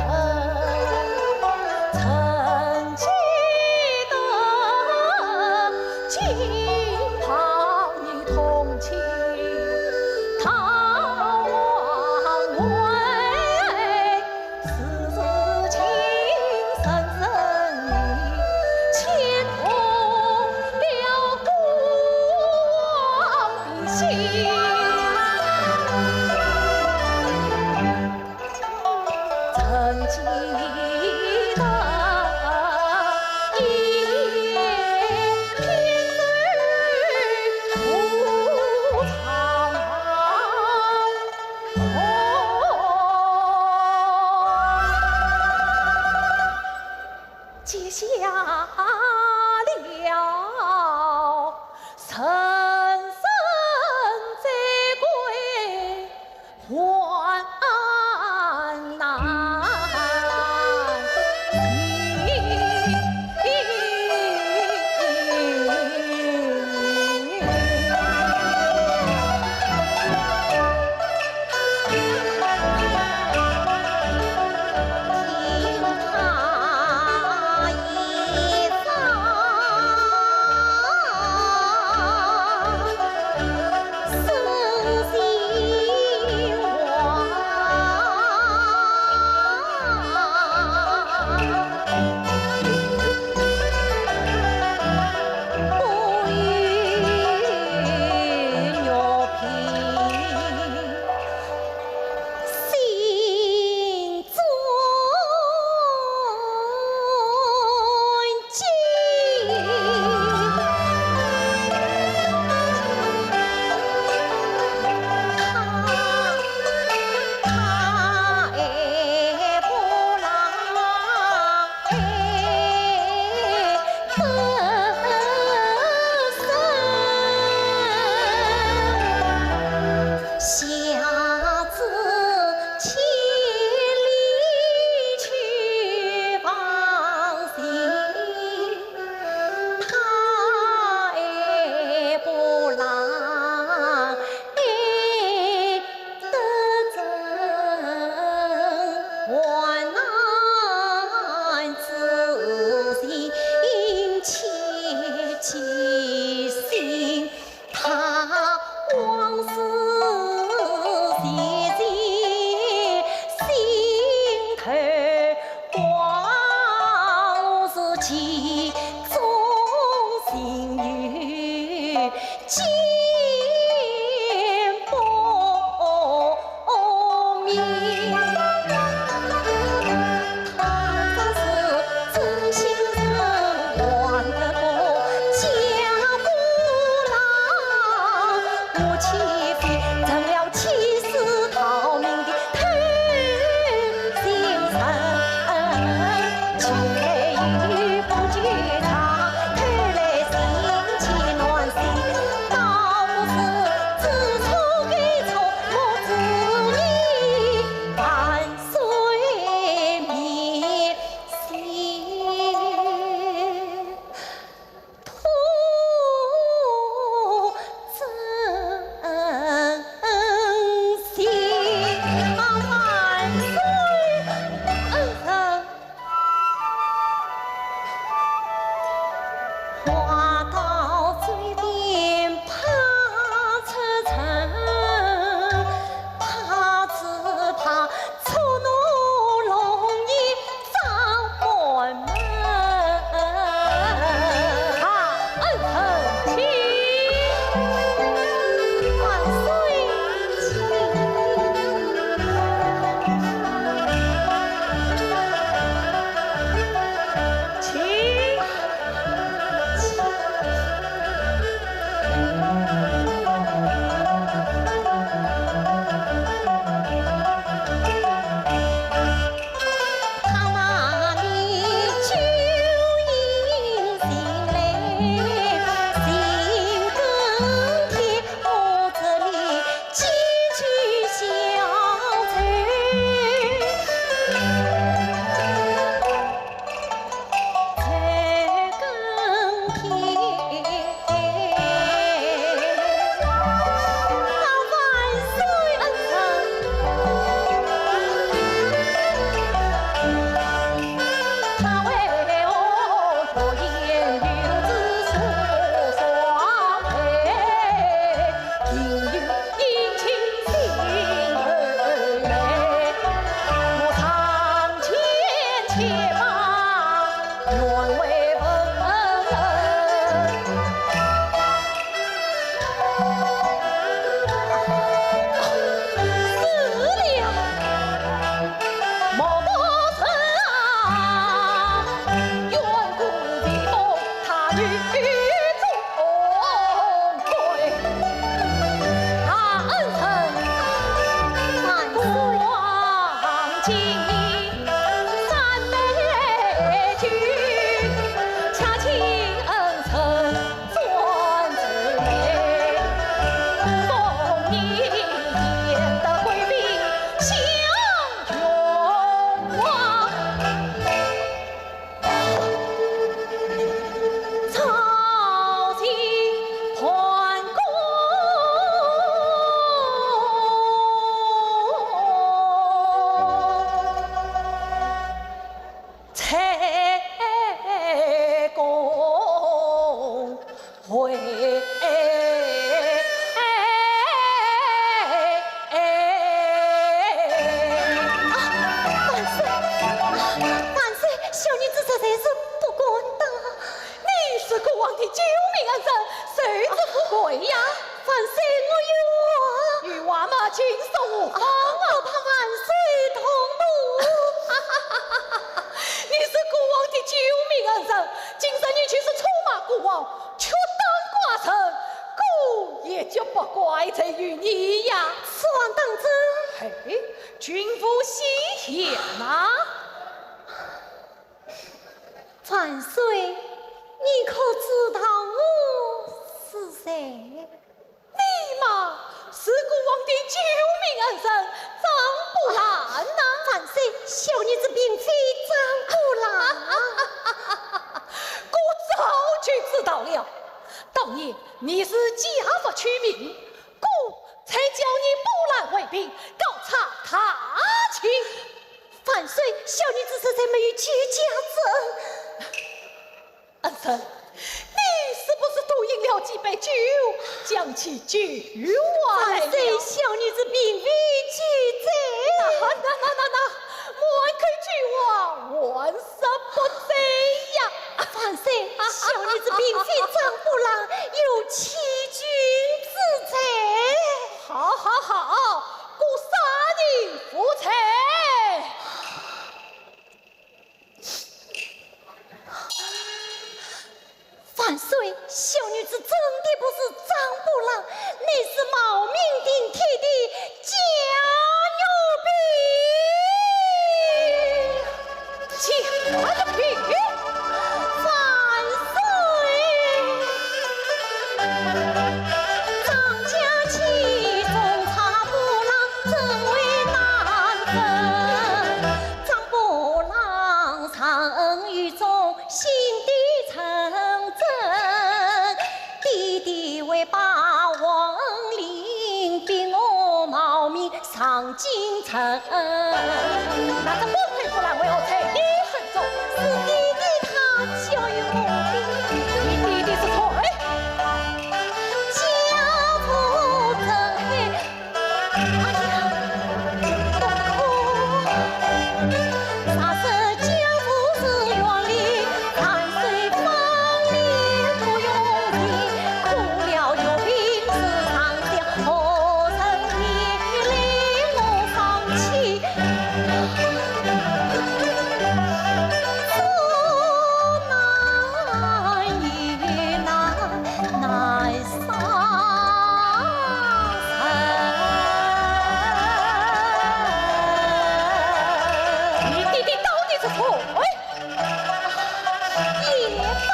曾记得，今朝你同去桃花源。 时时情深深意，牵动了光的心。曾记得，一夜扁舟渡长江。 结下了人生罪过患难。 下至千里去放行，他也不让爱得真患难之心，切记心。 他往事你呀。此话当真？嘿，君无戏言呐。万岁，你可知道我是谁？你嘛，是孤王的救命恩人张伯兰呐。万岁，小女子并非张伯兰。我早就知道了，当年你是假发取名， 故才叫你波兰为宾，高差大情。万岁，小女子实在没有救驾之恩。恩人，你是不是多饮了几杯酒，将其酒忘了？万岁，小女子并未酒醉。那，那，那，那，那，满口酒啊，万事不醉呀。万岁，小女子并非张伯兰，有欺君之罪。 好，好，好，我杀你无罪。万岁，小女子真的不是张伯兰，乃是冒名顶替的假玉娣。请，快点评。万岁！ 张家其中差不郎真为难分，张不郎常恩于众，心地诚真。爹爹为霸王令，逼我冒名上京城。那这不配不难为何在你手中？是爹爹他教育我的。你爹爹是谁？ 家父真黑，哎呀，痛苦。啥是家父是远离，万岁方令不用情，苦了有病是上吊，何人替令我放弃？ 你爹爹到底是谁？也罢，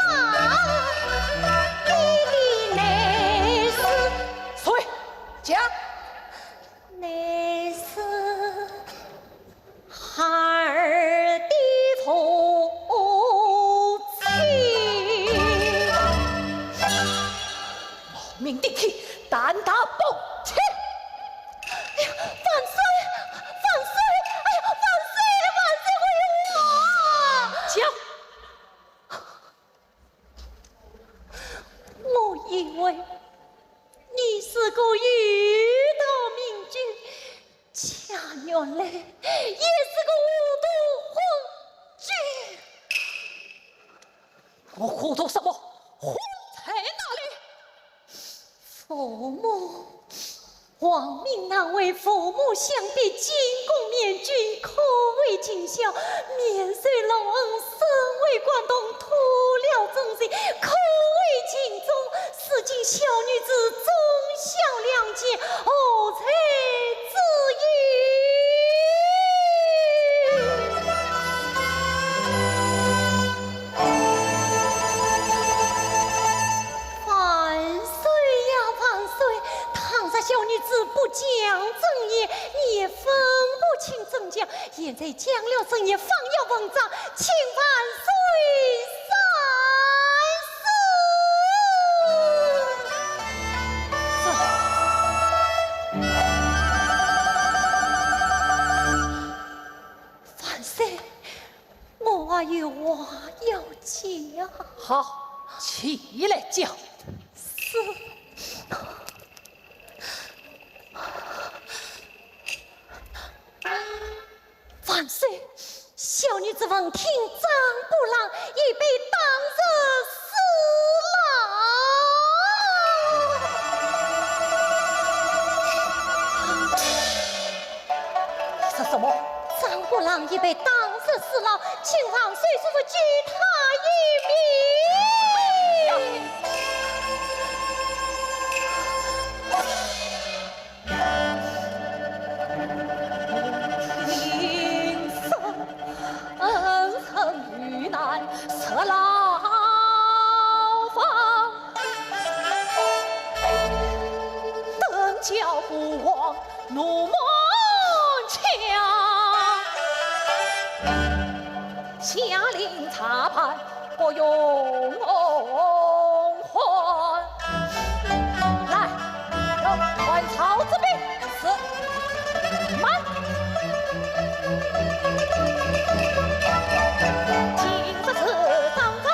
爹爹乃是谁？讲。 乃是孩儿的父亲。冒名顶替，胆大包天！哎呀，万岁，万岁！哎呀，万岁，万岁！哎呦，我……讲。 我以为你是个有道明君，却原来也是个糊涂昏君。我糊涂什么？昏在哪里？ 父母，王命难违，父母相逼，进宫面君，可谓尽孝。免受老恩，身为关东，吐了忠臣，可谓尽忠。如今小女子忠孝两全，何罪之有？ 万岁呀，万岁！倘若小女子不讲真言，你也分不清真假。现在讲了真言，方要文章，请万岁三思。是。万岁， 我还有话要讲。好，起来讲。是。万岁，小女子闻听张伯兰已被打入死牢。 说什么？张伯兰已被打入死牢，请万岁速速救他一命。王怒满腔，下令查办各用犯。来，传曹子兵。是。慢。今日是当朝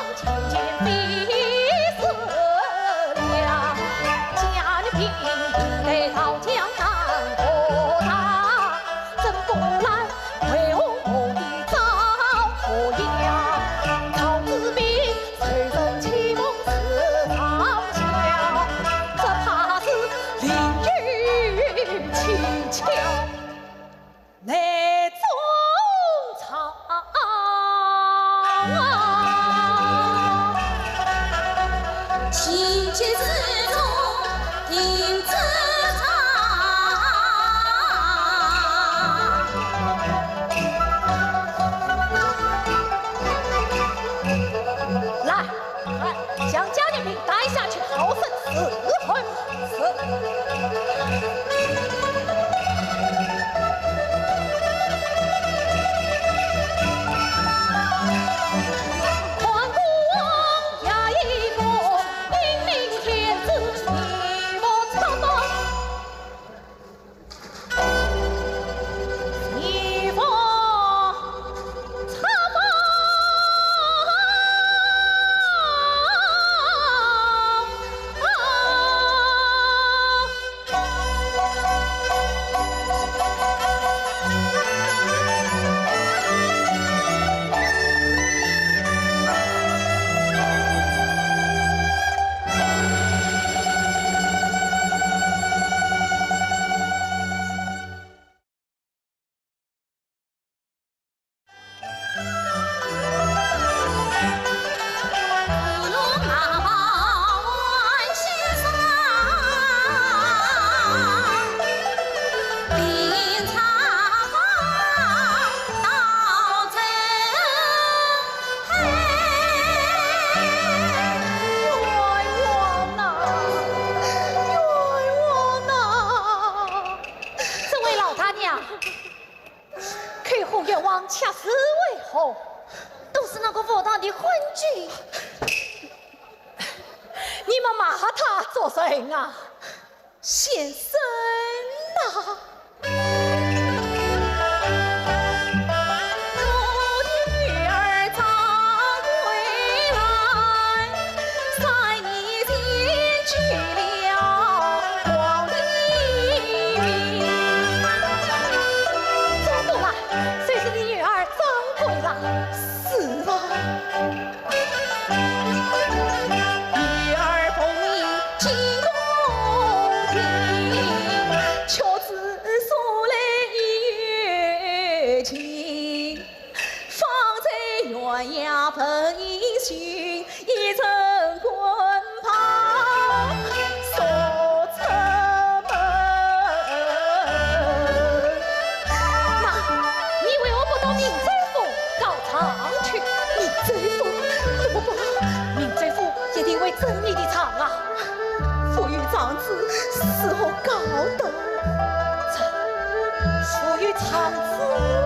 来，来，将嘉年华带下去，好生伺候。是。冤枉啊！冤枉啊！这位老大娘，口呼冤枉，恰是为何？都是那个武大的昏君。你们骂他做甚啊？先生呐！ 张果兰，谁是你女儿张桂兰？是啊。那你为何不到明州府告状去？明州府？不，不，不，明州府一定会审你的状啊。 父有状纸，如何告得？这父有状纸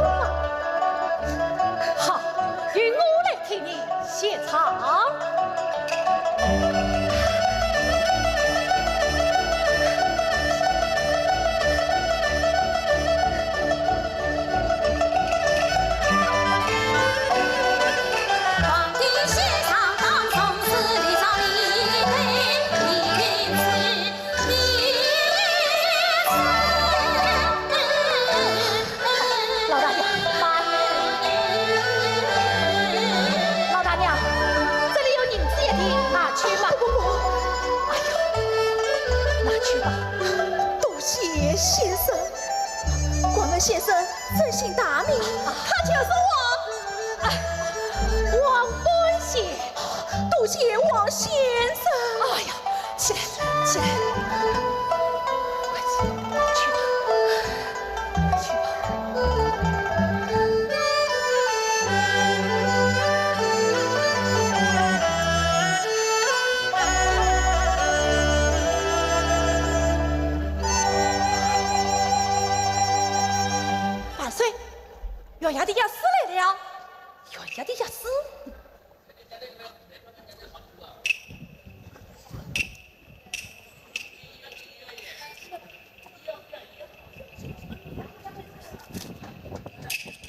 吗？好，由我来替你写状。老大娘，慢。老大娘，这里有银子一锭，拿去吧。不，不，不。哎呀，拿去吧。多谢先生。 敢问先生尊姓大名？他就是王，哎，王本县。多谢王先生。哎呀，起来，起来，快起来，去吧，去吧。月牙的钥匙来了，月牙的钥匙。哎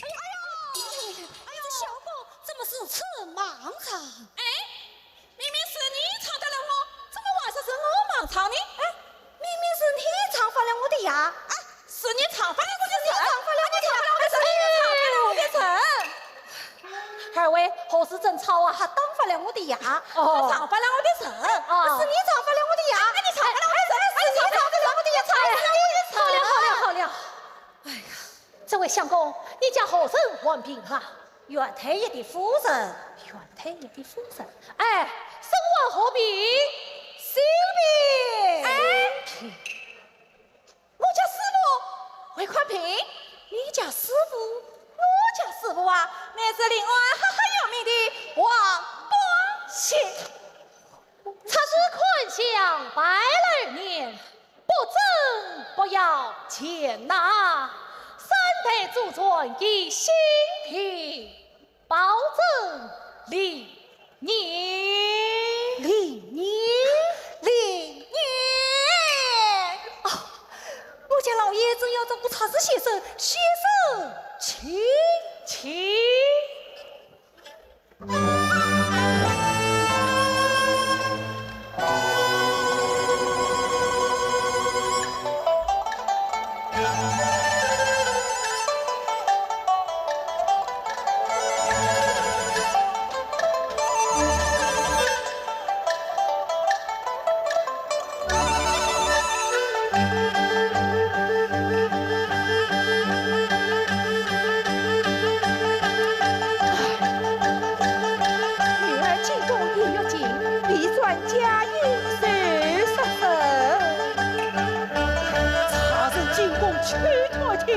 呦，哎呦，哎呦，这相公怎么如此莽撞？哎，明明是你闯到了我，怎么还说是我莽撞呢？哎，明明是你闯翻了我的牙。哎，是你闯翻了我的牙，你闯翻了我的牙，哎，是你闯翻了我的牙。二位何事争吵啊？他打翻了我的牙，哦。他闯翻了我的牙，哦。是你闯翻了我的牙，哎，你闯翻了我的牙，哎，是你闯翻了我的牙，闯翻了我的牙。好了，好了，好了。哎呀，这位相公，你家何人患病啊？ 县太爷的夫人。县太爷的夫人。哎，身患何病？心病。哎，我家师傅会看病？你家师傅？我家师傅啊，乃是临安赫赫有名的王八仙。 察司看相拜六年，不诊不要钱呐。三代祖传一心病，保证灵验。灵验？灵验！哦，我家老爷正要找个察司先生，先生请。请。 女儿进宫一月尽，未转佳音谁说声？察司进宫去探听，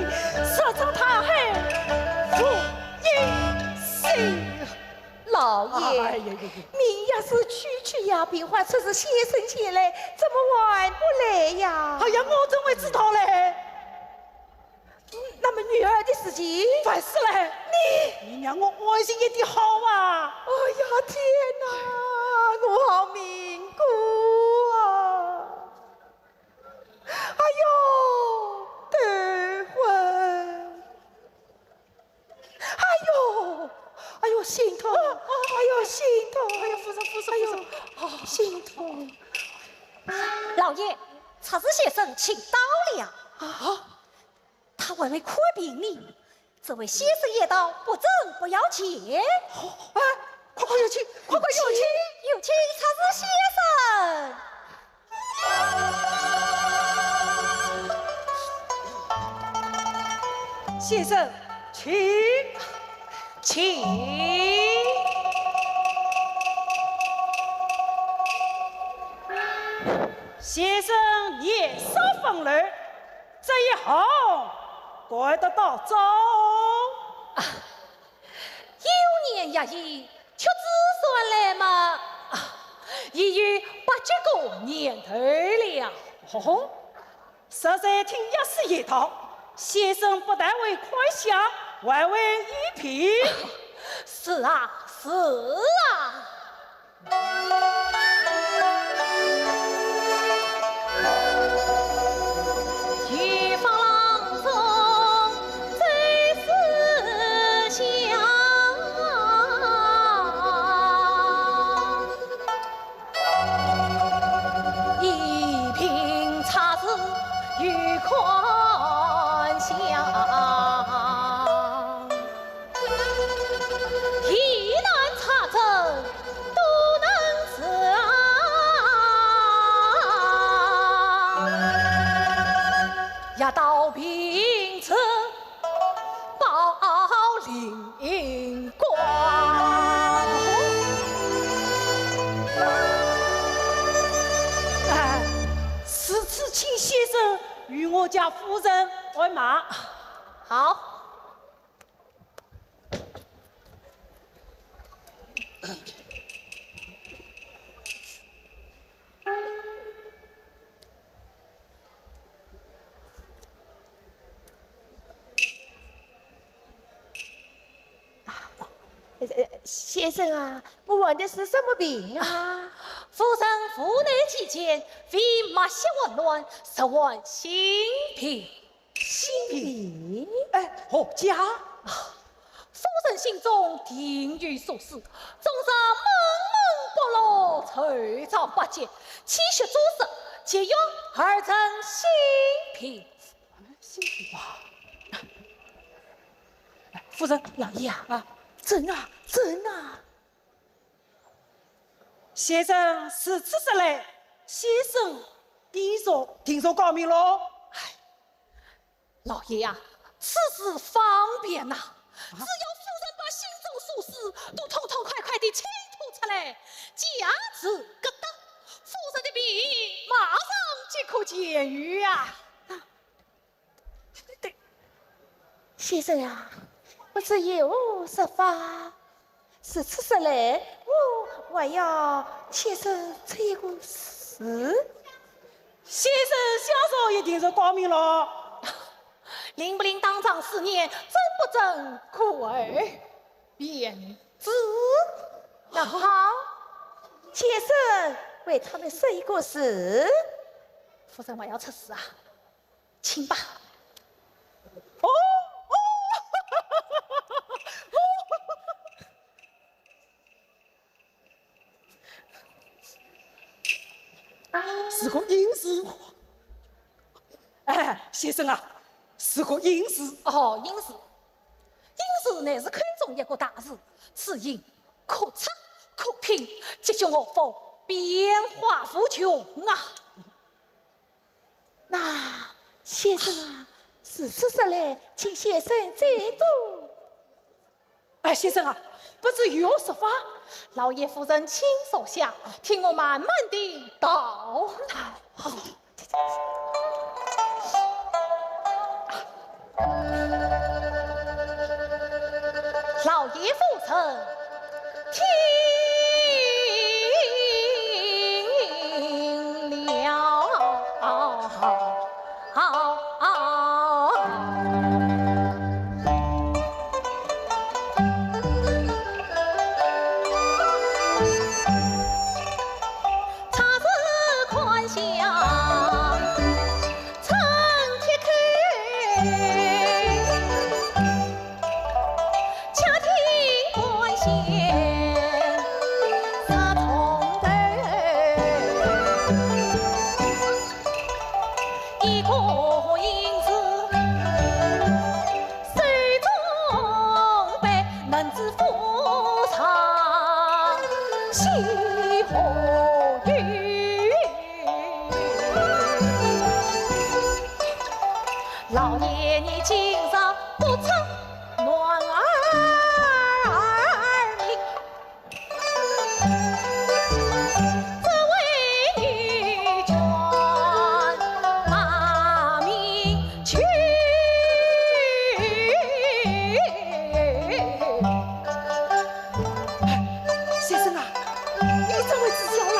实则他还无音信。 老爷，哎呀呀呀！命要是去去呀，病患出示先生前来，怎么还不来呀？哎呀，我怎会知道嘞？嗯，那么女儿的事情？烦死了！你，你让我安心一点好啊！哎呀，天哪，我好命苦啊！哎呦，头昏！ 哎呦，哎呦，心痛，哎呦，心痛，哎呦，夫人，夫人，哎呦，夫人，哦，心痛。老爷，察司先生请到了。啊？他还没看病呢，这位先生言道，不诊不要钱。哦，哎，快快有请，快快有请。有请察司先生。 先生，请。请。先生年少风流，这一行管得到招。啊，幼年学医， 屈指算来嘛，啊，已有八九个年头了。哦，实在听药师言道，先生不但会看相，还会医病。是啊，是啊。 哎，如此请先生与我家夫人按脉。好。先生啊，我患的是什么病啊？夫人腹内积涎，肺脉血混乱，实患心病。心病？哎，何解？夫人心中定有所思，终日闷闷不乐，愁肠百结，气血阻塞，皆由二诊心病。心病啊！夫人，老爷啊，啊，诊啊，诊啊！ 先生如此说来，先生定着，定着高明喽。哎，老爷呀，此事方便呐，只要夫人把心中所思都痛痛快快地倾吐出来，价值格得，夫人的病马上即可痊愈啊。 先生啊，不知有何说法？如此说来，我还要请先生出一个字。先生下手一定是高明了。灵不灵当场试验，真不真可而辨之。那好，先生为他们说一个字。夫人还要出字啊？ 请吧。哦，哦，啊，是个阴字。哎，先生啊，是个阴字。哦，阴字。阴字乃是口中一个大字，此音可察可品，吉凶祸福，变化无穷啊。 那先生啊，如此说来，请先生再读。哎，先生啊，不知有何说法？老爷夫人请坐下，听我慢慢地道来。好。 老爷夫人，听了。 老爷，你今日不测男儿命，只为女眷把命求。 先生啊，你怎会知晓啦？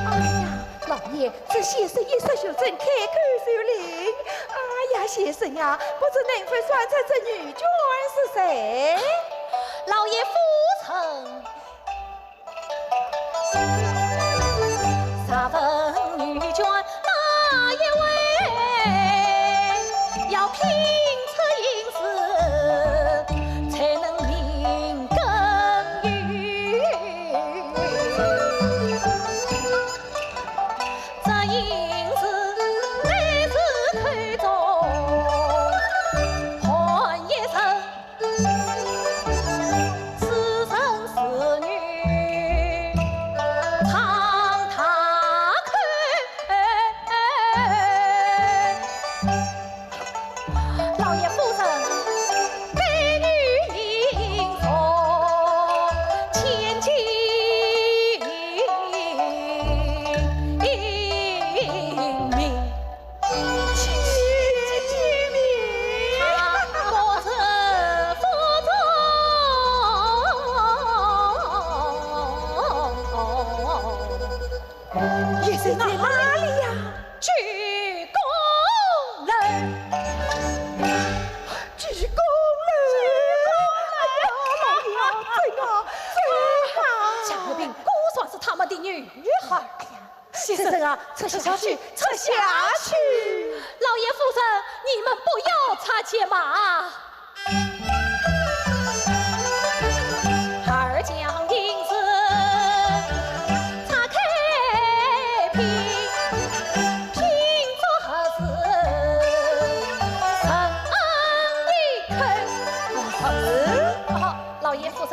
哎呀，老爷，这先生一说就真，开口就灵。哎呀，先生啊，不知能否算出这女眷是谁？老爷夫人，若问女眷哪一位，要品出音字，才能明根由。 这音字乃是口中喊一声，此鄢生在哪里呀？九宫楼。九宫楼。哎呀，老爷，走啊，走啊。贾玉萍果然是他们的女儿。哎呀，鄢生啊，撤下去，撤下去。老爷夫人，你们不要插肩嘛。 二将银子拆开拼，拼作盒子，盒子。哦，老爷夫人，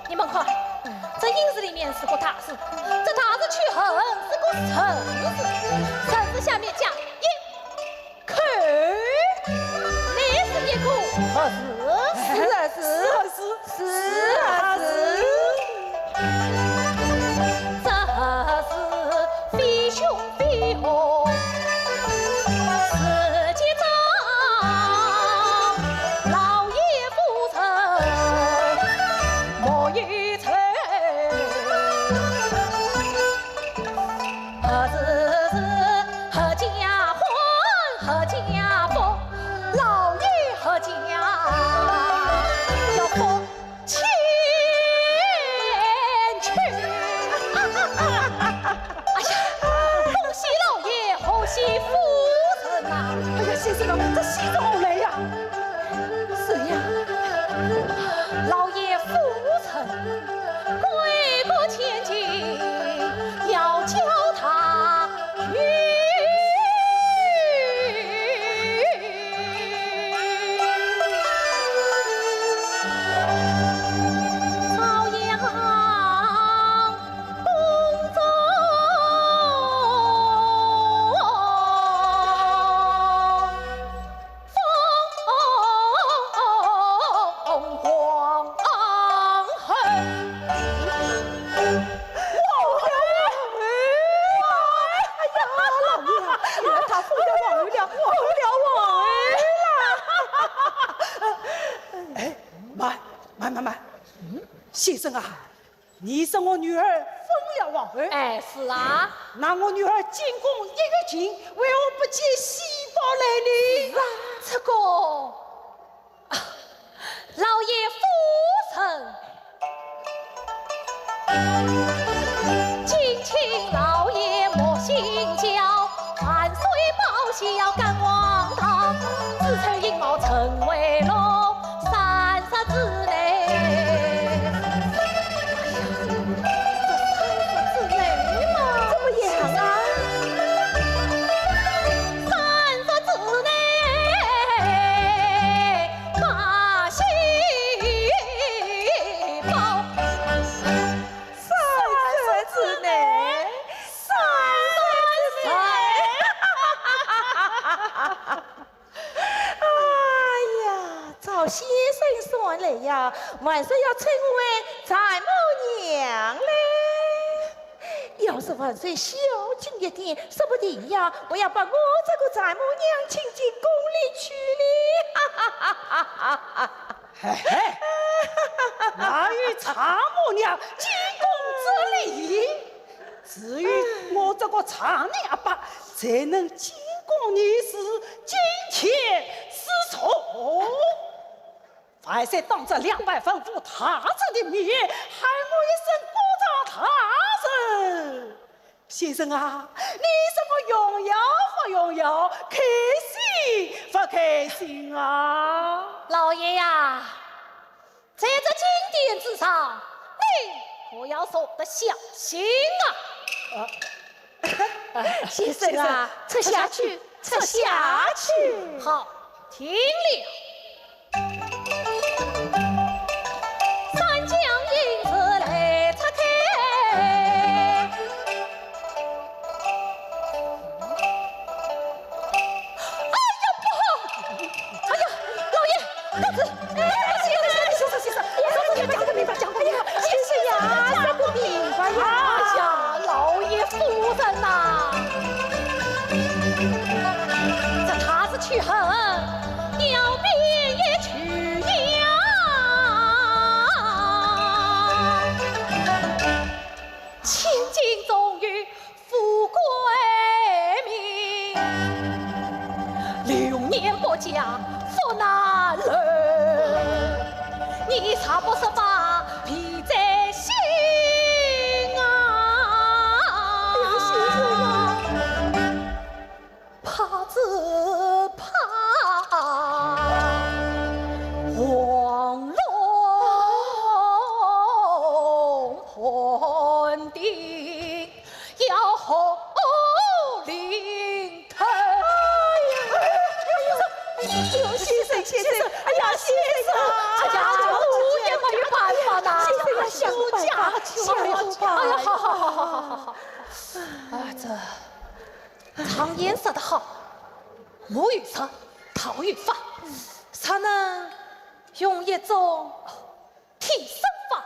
你们看，这银子里面是个大字，这大字取横是个横字，横字下面加一 口，乃是一个盒子。是盒子，是盒子，是盒子。这盒子非凶非祸，是吉兆，老爷夫人莫有罪。 盒子是合家欢，合家福，老爷合家要福千秋。哎呀，恭喜老爷，贺喜夫人呐！哎呀，鄢生啊，这喜从何来呀？ 是呀，老爷夫人，贵国千金，要叫她去。朝阳 宫中风光后。哎呀，老爷，原来她封了王后了，封了王后了。哎，慢，慢，慢，慢。嗯，先生啊， 你说我女儿封了王后？哎，是啊。那我女儿进宫一月尽，为何不见喜报来呢？是啊，这个，啊，老爷夫人，敬请老爷莫心焦，万岁报喜要赶王道，子丑寅卯辰为龙， 三日之内。哎呀，这三日之内嘛。怎么样啊？三日之内，把喜报。三日之内，三日之内。 哎呀，照先生说来呀，万岁要称我为丈母娘嘞。要是万岁孝敬一点，说不定呀，我要把我这个丈母娘请进宫里去呢。哈哈哈哈哈哈！嘿嘿，哪有丈母娘进宫之理？ 只有我这个丈人阿伯才能进宫议事，敬天侍从。万岁当着两百万户大臣的面，喊我一声国丈大人。先生啊，你说我荣耀不荣耀，开心不开心啊？老爷呀， 在这金殿之上，你可要说得小心啊！啊，先生啊，先生，撤下去，撤下去。好，听了。三将银子来拆开。 哎呀，不好！哎呀，老爷，公子，哎，先生，先生，先生，先生，讲个明白，讲个明白，先生呀，讲个明白呀！哎呀，老爷夫人呐，这大事去后，要变也去呀。 千金重玉，夫呀，不难了，你若不说话，必在心啊。哎呀，先生啊。怕只怕黄龙盘顶 要红领头。哎呀，哎呀，哎呀，先生，先生，哎呀，先生，哎呀，我也没有办法呐。先生，想办法，想办法。哎呀，好好好好好好好。啊，这常言说得好，木有桩，道有桩，若能用一种替身法，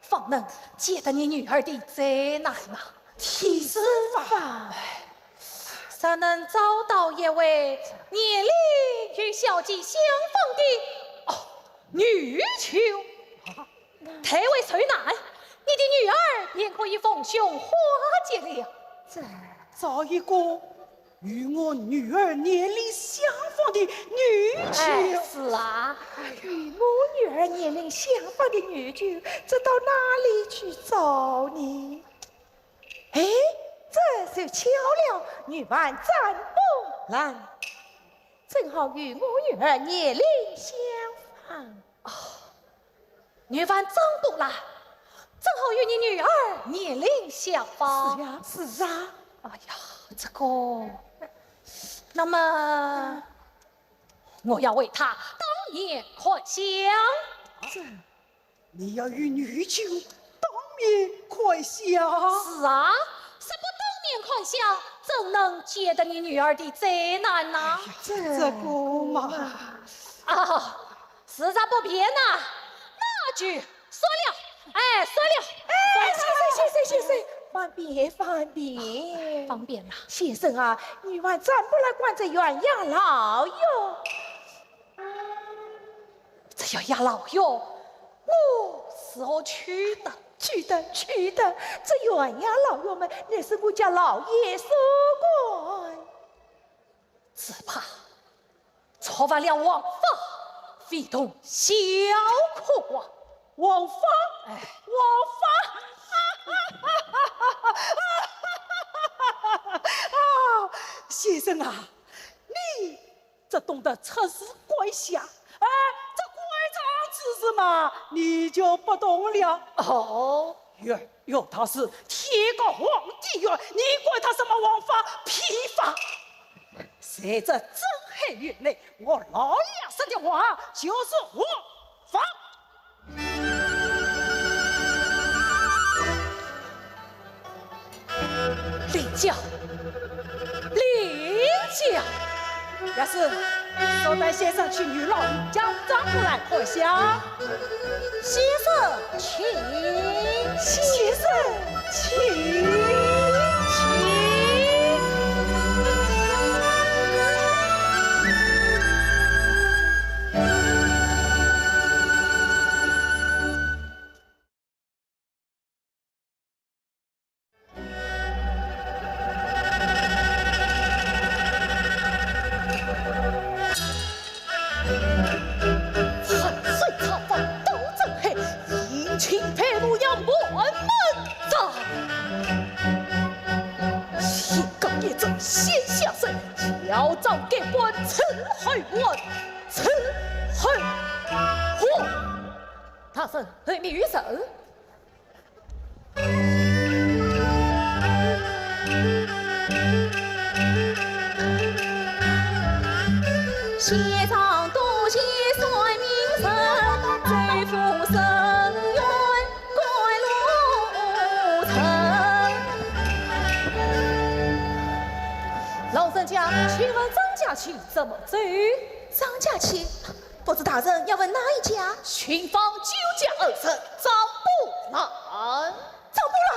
方能解得你女儿的灾难呐。替身法？哎，若能找到一位年龄与小姐相仿的，哦，女囚，代为受难，你的女儿便可以逢凶化解了。这，找一个 与我女儿年龄相仿的女囚。哎，是啊。与我女儿年龄相仿的女囚，这到哪里去找呢？哎，这就巧了，女犯占卜兰。正好与我女儿年龄相仿。哦， 女犯占卜兰，正好与你女儿年龄相仿。是呀，是啊。哎呀，这个，那么，我要为她当面看相。这，你要与女囚当面看相？是啊，若不当面看相，怎能解得你女儿的灾难呢？哎呀，这个嘛。啊， 实在不便呐，那就算了。哎，算了。哎，先生，先生，先生，方便，方便。方便呐。先生啊，女犯占卜兰关在县衙牢哟。这县衙牢哟，我如何去得？去得，去得，这县衙牢哟么，乃是我家老爷所管。 只怕触犯了王法，非同小可啊！王法？哎。王法？啊，先生啊，你只懂得出字观象，哎，这观象之事嘛，你就不懂了。哦。 冤，冤大头，天高皇帝远，你管他什么王法、批法？在这镇海县内，我老爷说的话就是王法。令箭，令箭。 也是，速带先生去女牢里将占卜兰看相。先生请。先生请。请。 万岁！造反都镇海，隐情歹徒要满门斩。天高一丈先下手，校长该官伺候我，伺候我。大人，后面有人。 先生多谢算命神，再赴深渊赶路程。老人家，请问张家期怎么走？张家期？不知大人要问哪一家？巡房九家二人，张木兰。 张木兰，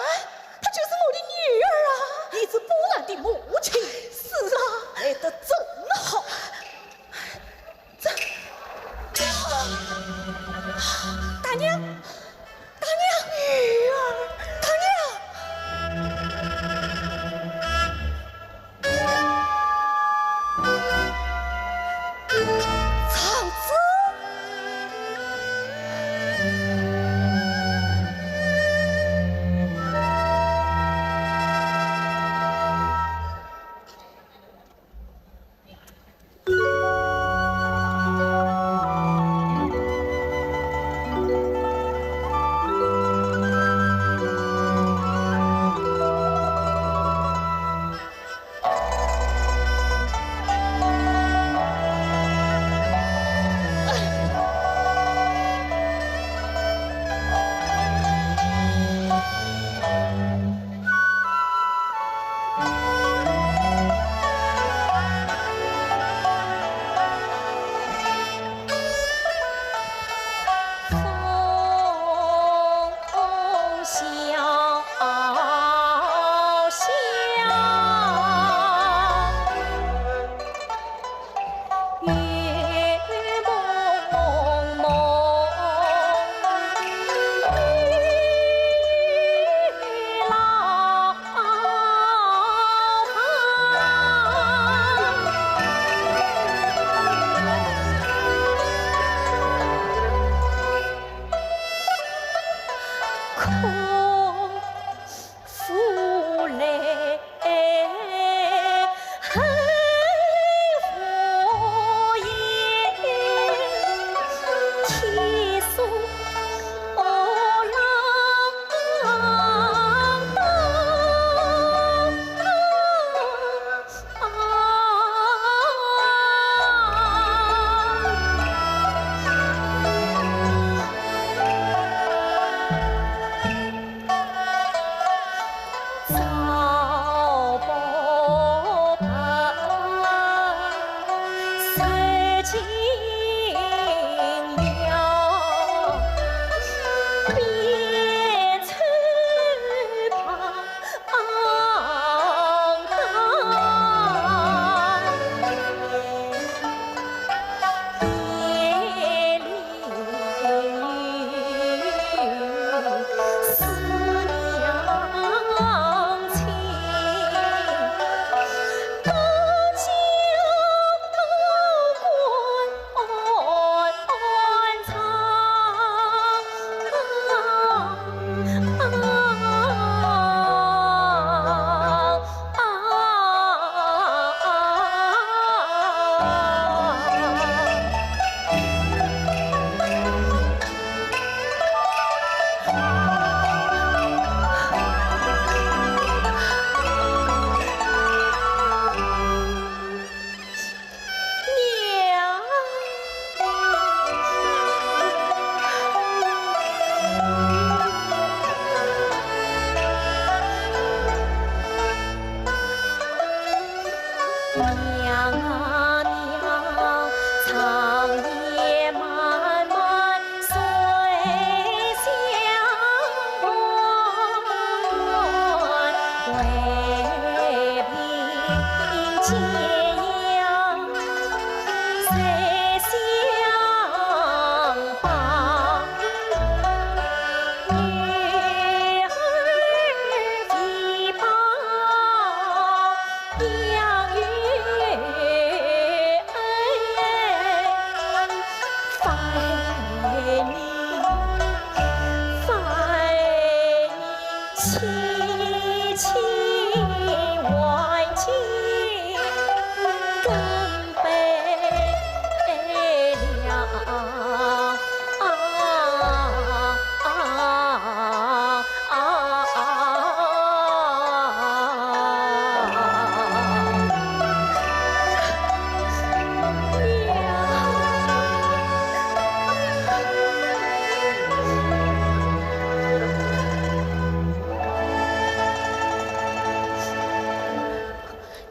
她就是我的女儿啊！你是木兰的母亲？是啊。来得正好。这，大娘，大娘，女儿，大娘。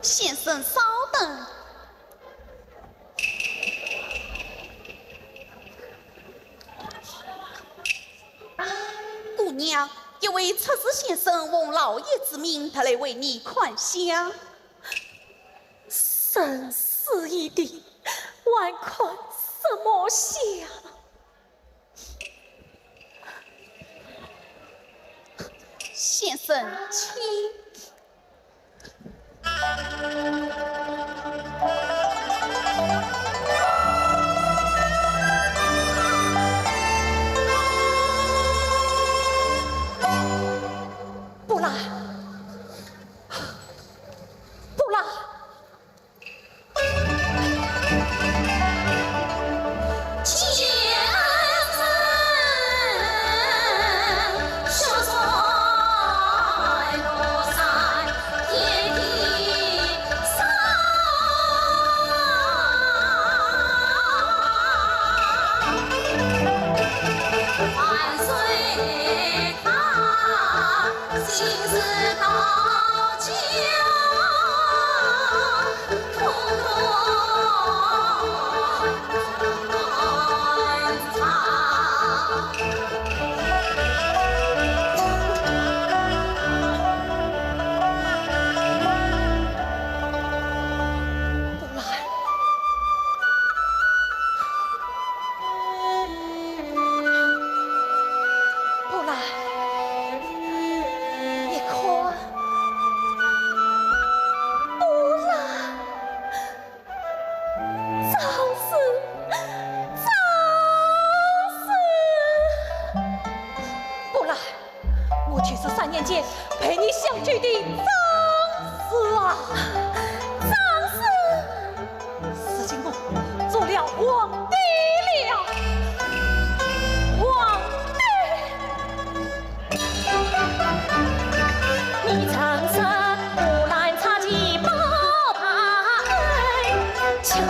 先生，稍等。姑娘，一位出使先生奉老爷之命，特来为你看相。生死已定，还看什么相？ 先生，请。不来，不来。 不来，你看，不来，张氏，张氏，不来。 我就是三年前陪你相救的张氏啊，张氏，如今我做了皇帝了，皇帝。你张氏，我兰插旗宝塔恩，救了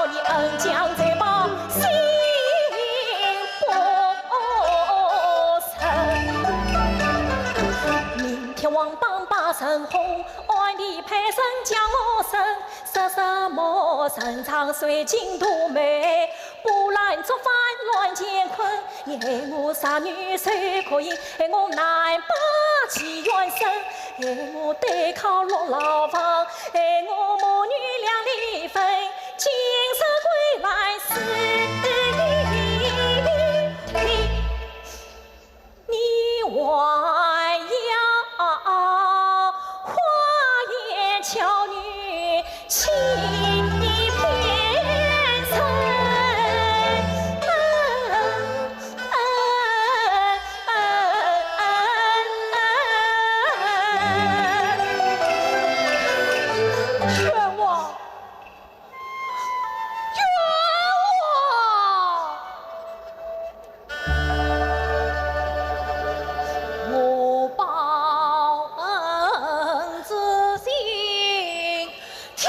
你恩将仇报心 不生。明天王棒把人哄，暗地派人将我审，说什么人长水晶都没，波兰作反乱乾坤，害我杀女谁可疑，害我难报其冤深，害我对抗落牢房，害我母女两离分，今日归来是 你，你还要花言巧语欺骗人。冤枉！ 冤枉！我报恩之心，天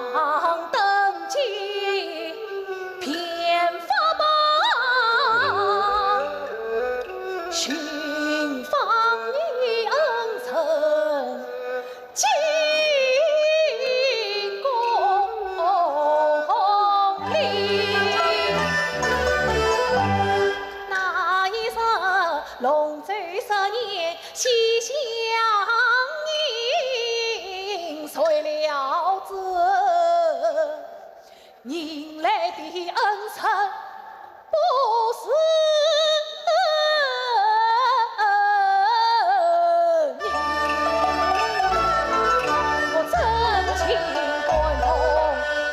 光登基，变法宝，寻访你恩人，进宫里。那一日，龙舟十年 西厢人睡了子，迎来的恩人不是你。我真情感动，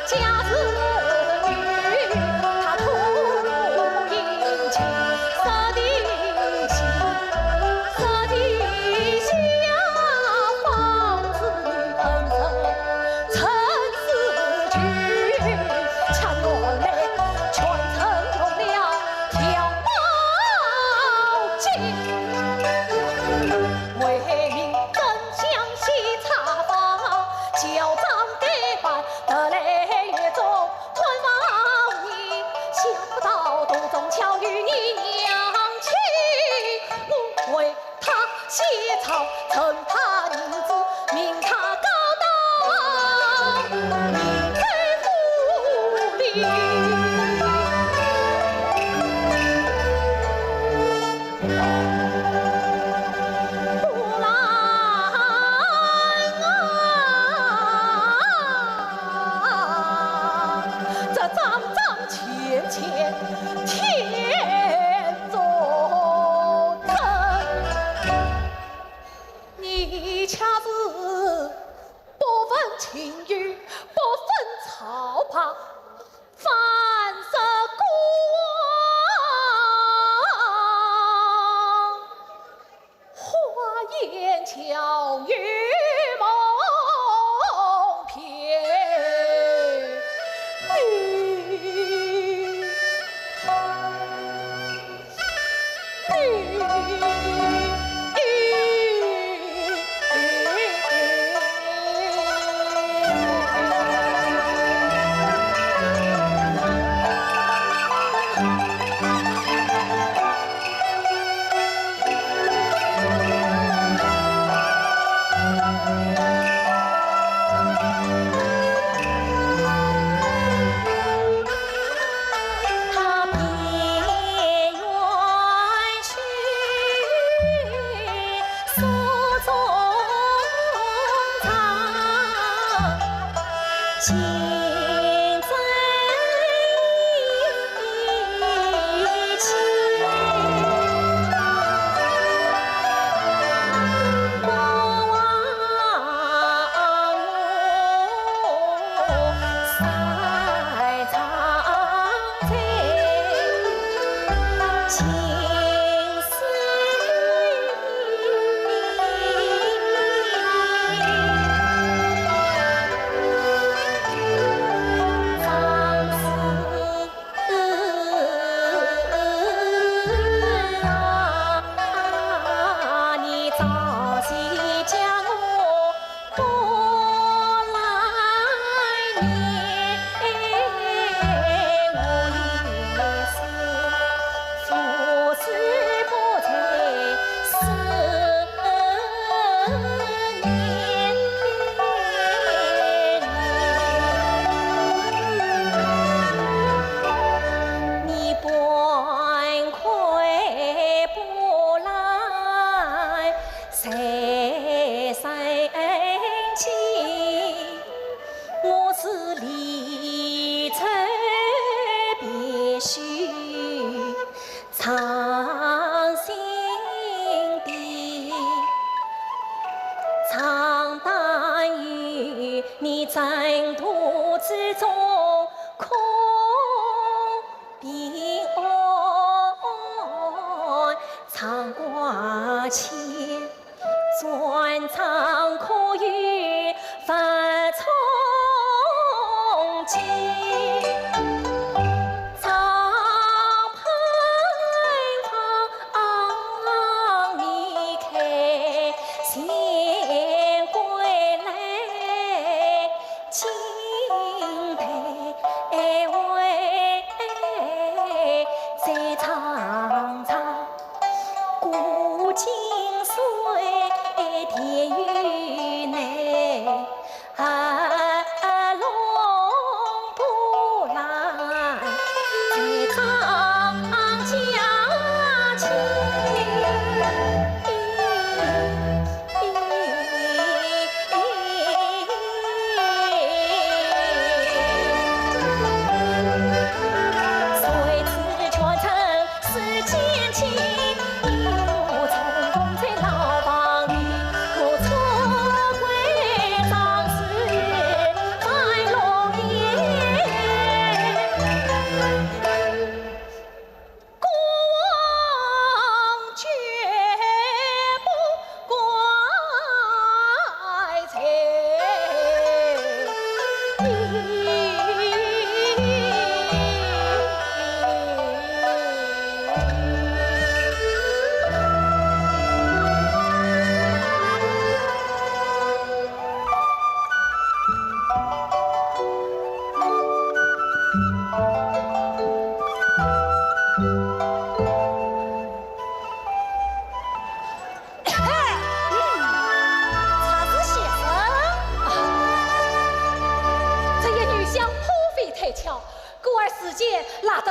假使你，他徒留殷勤，实的心。 他写草，趁他银子，命他告到明州府里。不然啊，这桩桩 欠欠天作证。你却是不问情由，不分朝罢，反说过往。 花言巧语蒙骗你。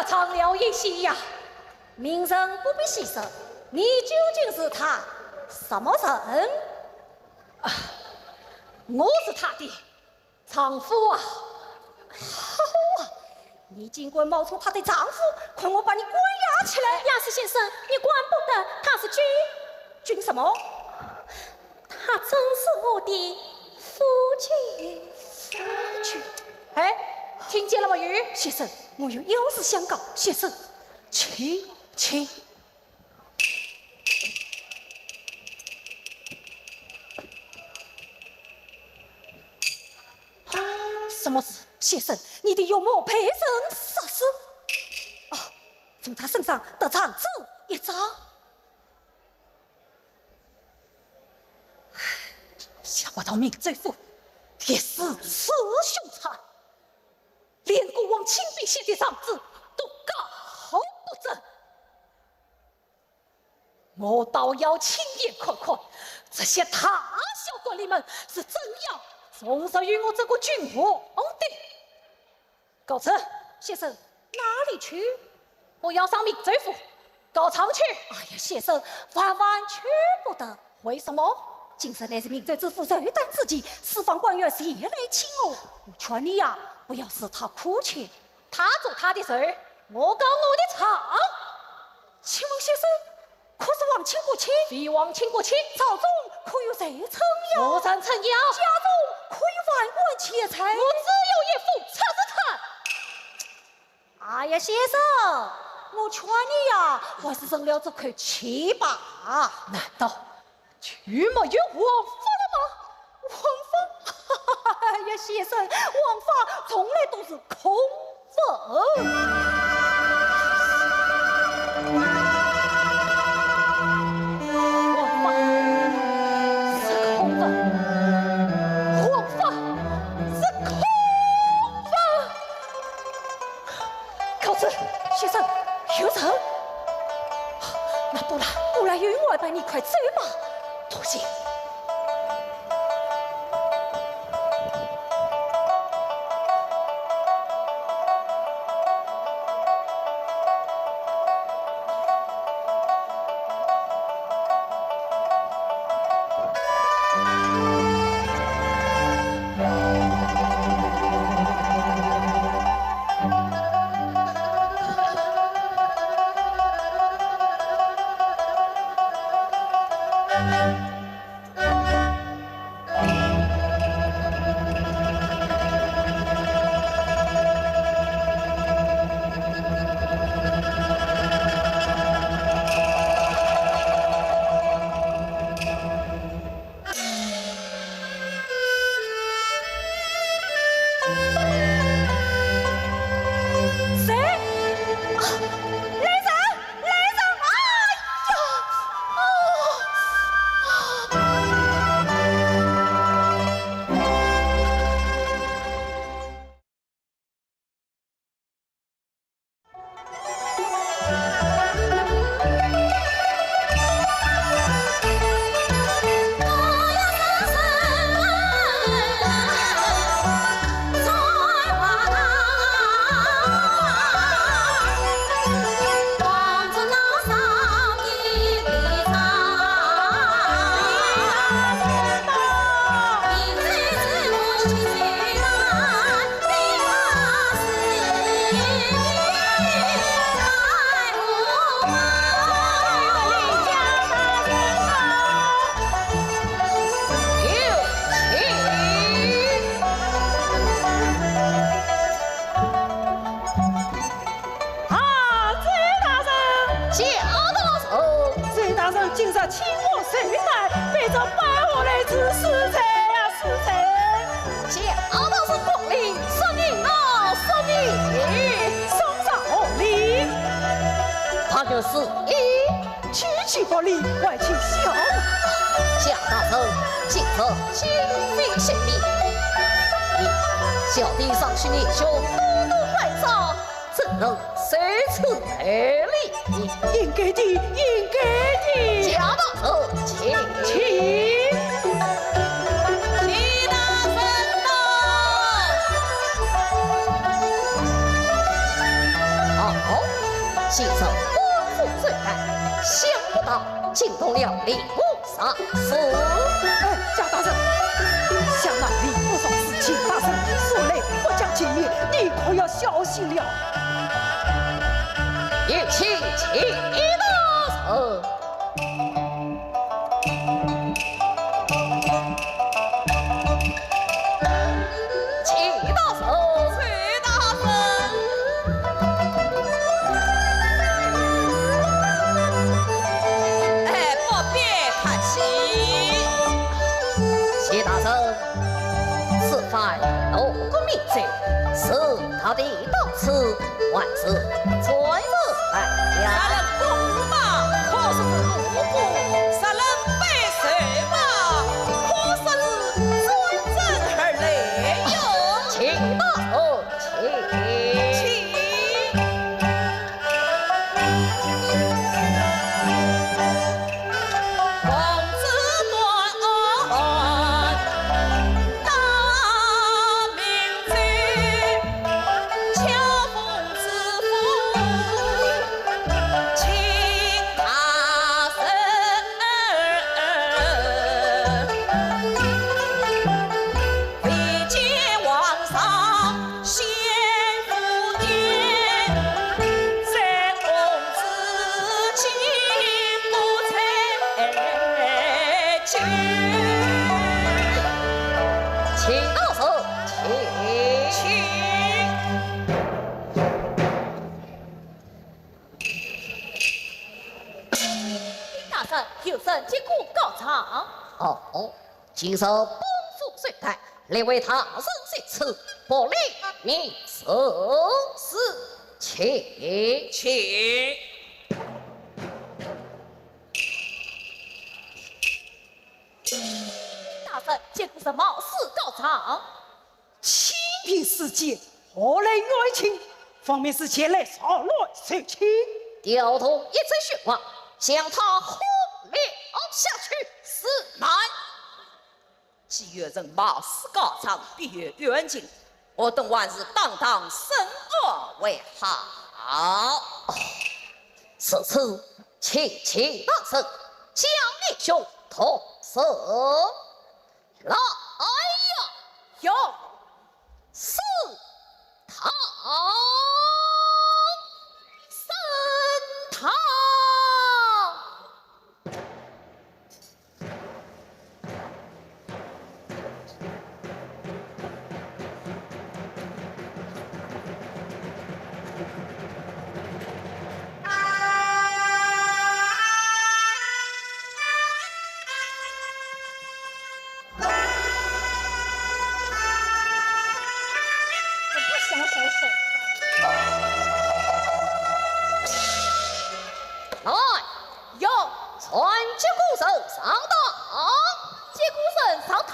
长了一息呀。名人不必细说，你究竟是她什么人？啊，我是她的丈夫啊。好啊，你竟敢冒充她的丈夫，看我把你关押起来！杨氏先生，你管不得，她是君，君什么？她真是我的夫君。夫君？哎，听见了没有？先生，我有要事相告，先生，请，请。 什么事？先生，你的岳母被人杀死。哦，从她身上得证据一张。唉，想不到明州府也如此凶残，连过往亲笔写的状纸都告不成。 我倒要亲眼看看，这些大小官吏们是怎样纵容于我这个郡王的。告辞。先生，哪里去？我要上明州府告状去。哎呀，先生，万万去不得。为什么？今日乃是明州知府寿诞之期，四方官员前来请我。我劝你呀，不要使他苦劝。 他做他的事儿，我告我的状。请问先生，可是皇亲国戚？非皇亲国戚。朝中可有谁称扬？无人称扬。家中可有万贯钱财？我只有一幅赤字炭。哎呀，先生，我劝你呀，还是认了这口气吧。难道 就没有王法了吗？王法？哎呀，先生，王法从来都是空文。王法是空文，王法是空文。 告辞。先生，有人。那不然，不然，与我陪你快走吧。多谢。 谁？啊，来人，来人！哎呀，哦，啊。 啊，周大人！谢大人！周大人今日请我寿诞，备着摆设来贺寿呀，贺寿！谢大人光临，说明啊，说明。送上贺礼。大人是一句句不离，还请笑纳。谢大人，今日今非昔比，小弟上去年兄多多关照， 怎能如此无礼？应该的，应该的。谢大人，请。请。谢大人到。好，惊动了吏部尚书。哎，贾大人，想那吏部尚书秦大人素来不讲情面，你可要小心了。有请秦大人。秦大人。 哎，不必客气。秦大人，此番路过明州，是特地到此，还是专程来呀？若论功名，可说是路过；若论辈分嘛，可说是专程而来哟。秦大人，请。请。 请大人，请。请。大人，有人击鼓告状。哦， 今日本府受带，列位大人在此，不理民事。是。请。请。大人，见过人冒死告状。 清平四件，何来冤情？分明是前来造乱成亲。调动一队巡按，将他轰了下去。是。慢！既有人冒死告状，必有冤情，我等还是当堂审案为好。哦，如此，请秦大人将义兄拖审。 来呀！有。司堂，升堂。 来，有。传击鼓人上堂。击鼓人上堂。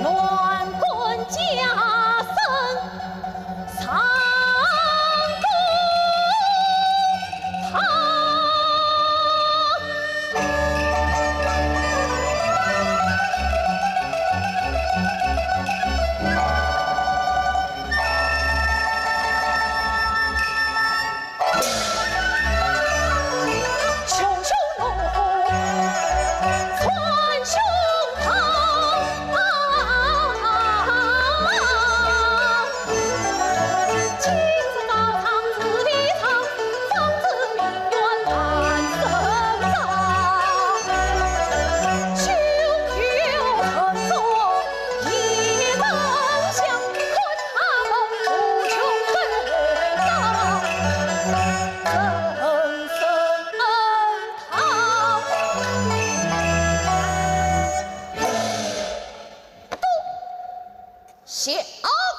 乱棍家生，上公堂。 下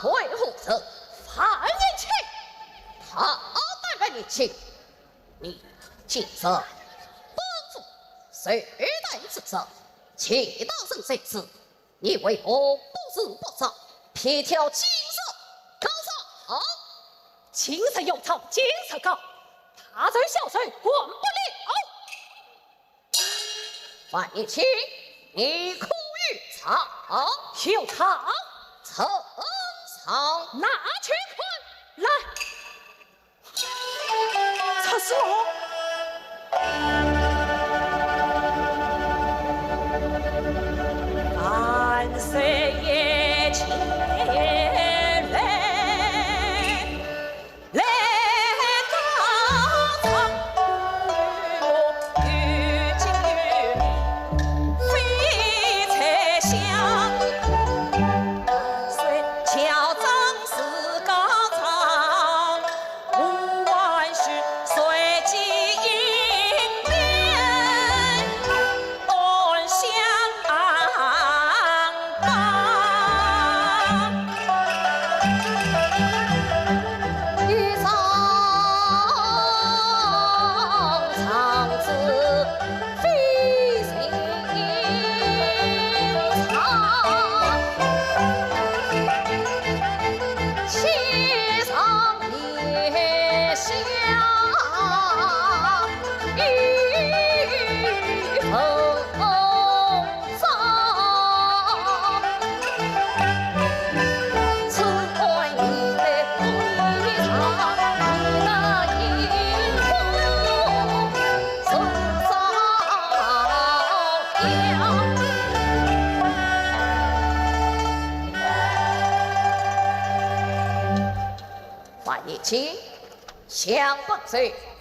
跪何人？樊延庆。大胆樊延庆，你竟是本府受带之人，秦大人在此，你为何不认不招，偏挑今日告状？今日有状，今日告，大罪小罪，管不了。 樊延庆，你可有状？有状。头上。拿乾坤来。赤佬。万岁爷请来。 万年青，想不出，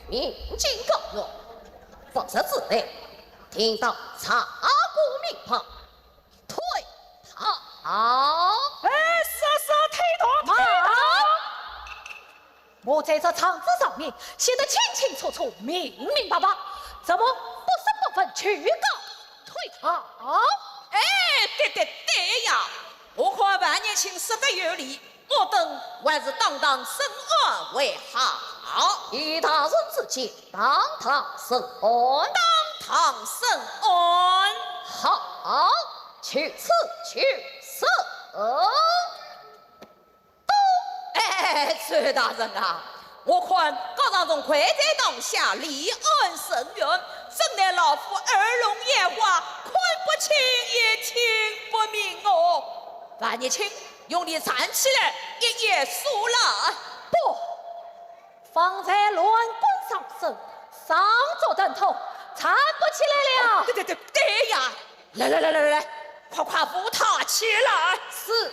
明镜高悬，不识字的，听到查过名牌，退堂。哎，是啊，是啊，退堂，退堂。慢！我在这状纸上面写得清清楚楚，明明白白，怎么不声不响就告退堂？哎，对对对呀，我看万年青说得有理， 我等还是当堂审案为好。依大人之见，当堂审案。当堂审案。好，就此就审。哎，周大人啊，我看高堂中跪在堂下，立案审冤，怎奈老夫耳聋眼花，看不清也听不明哦。万年青， 用力站起来，一言肃然。不，方才乱棍上身，上足疼痛，站不起来了。对对对对呀！来来来来来来，快快扶他起来。是。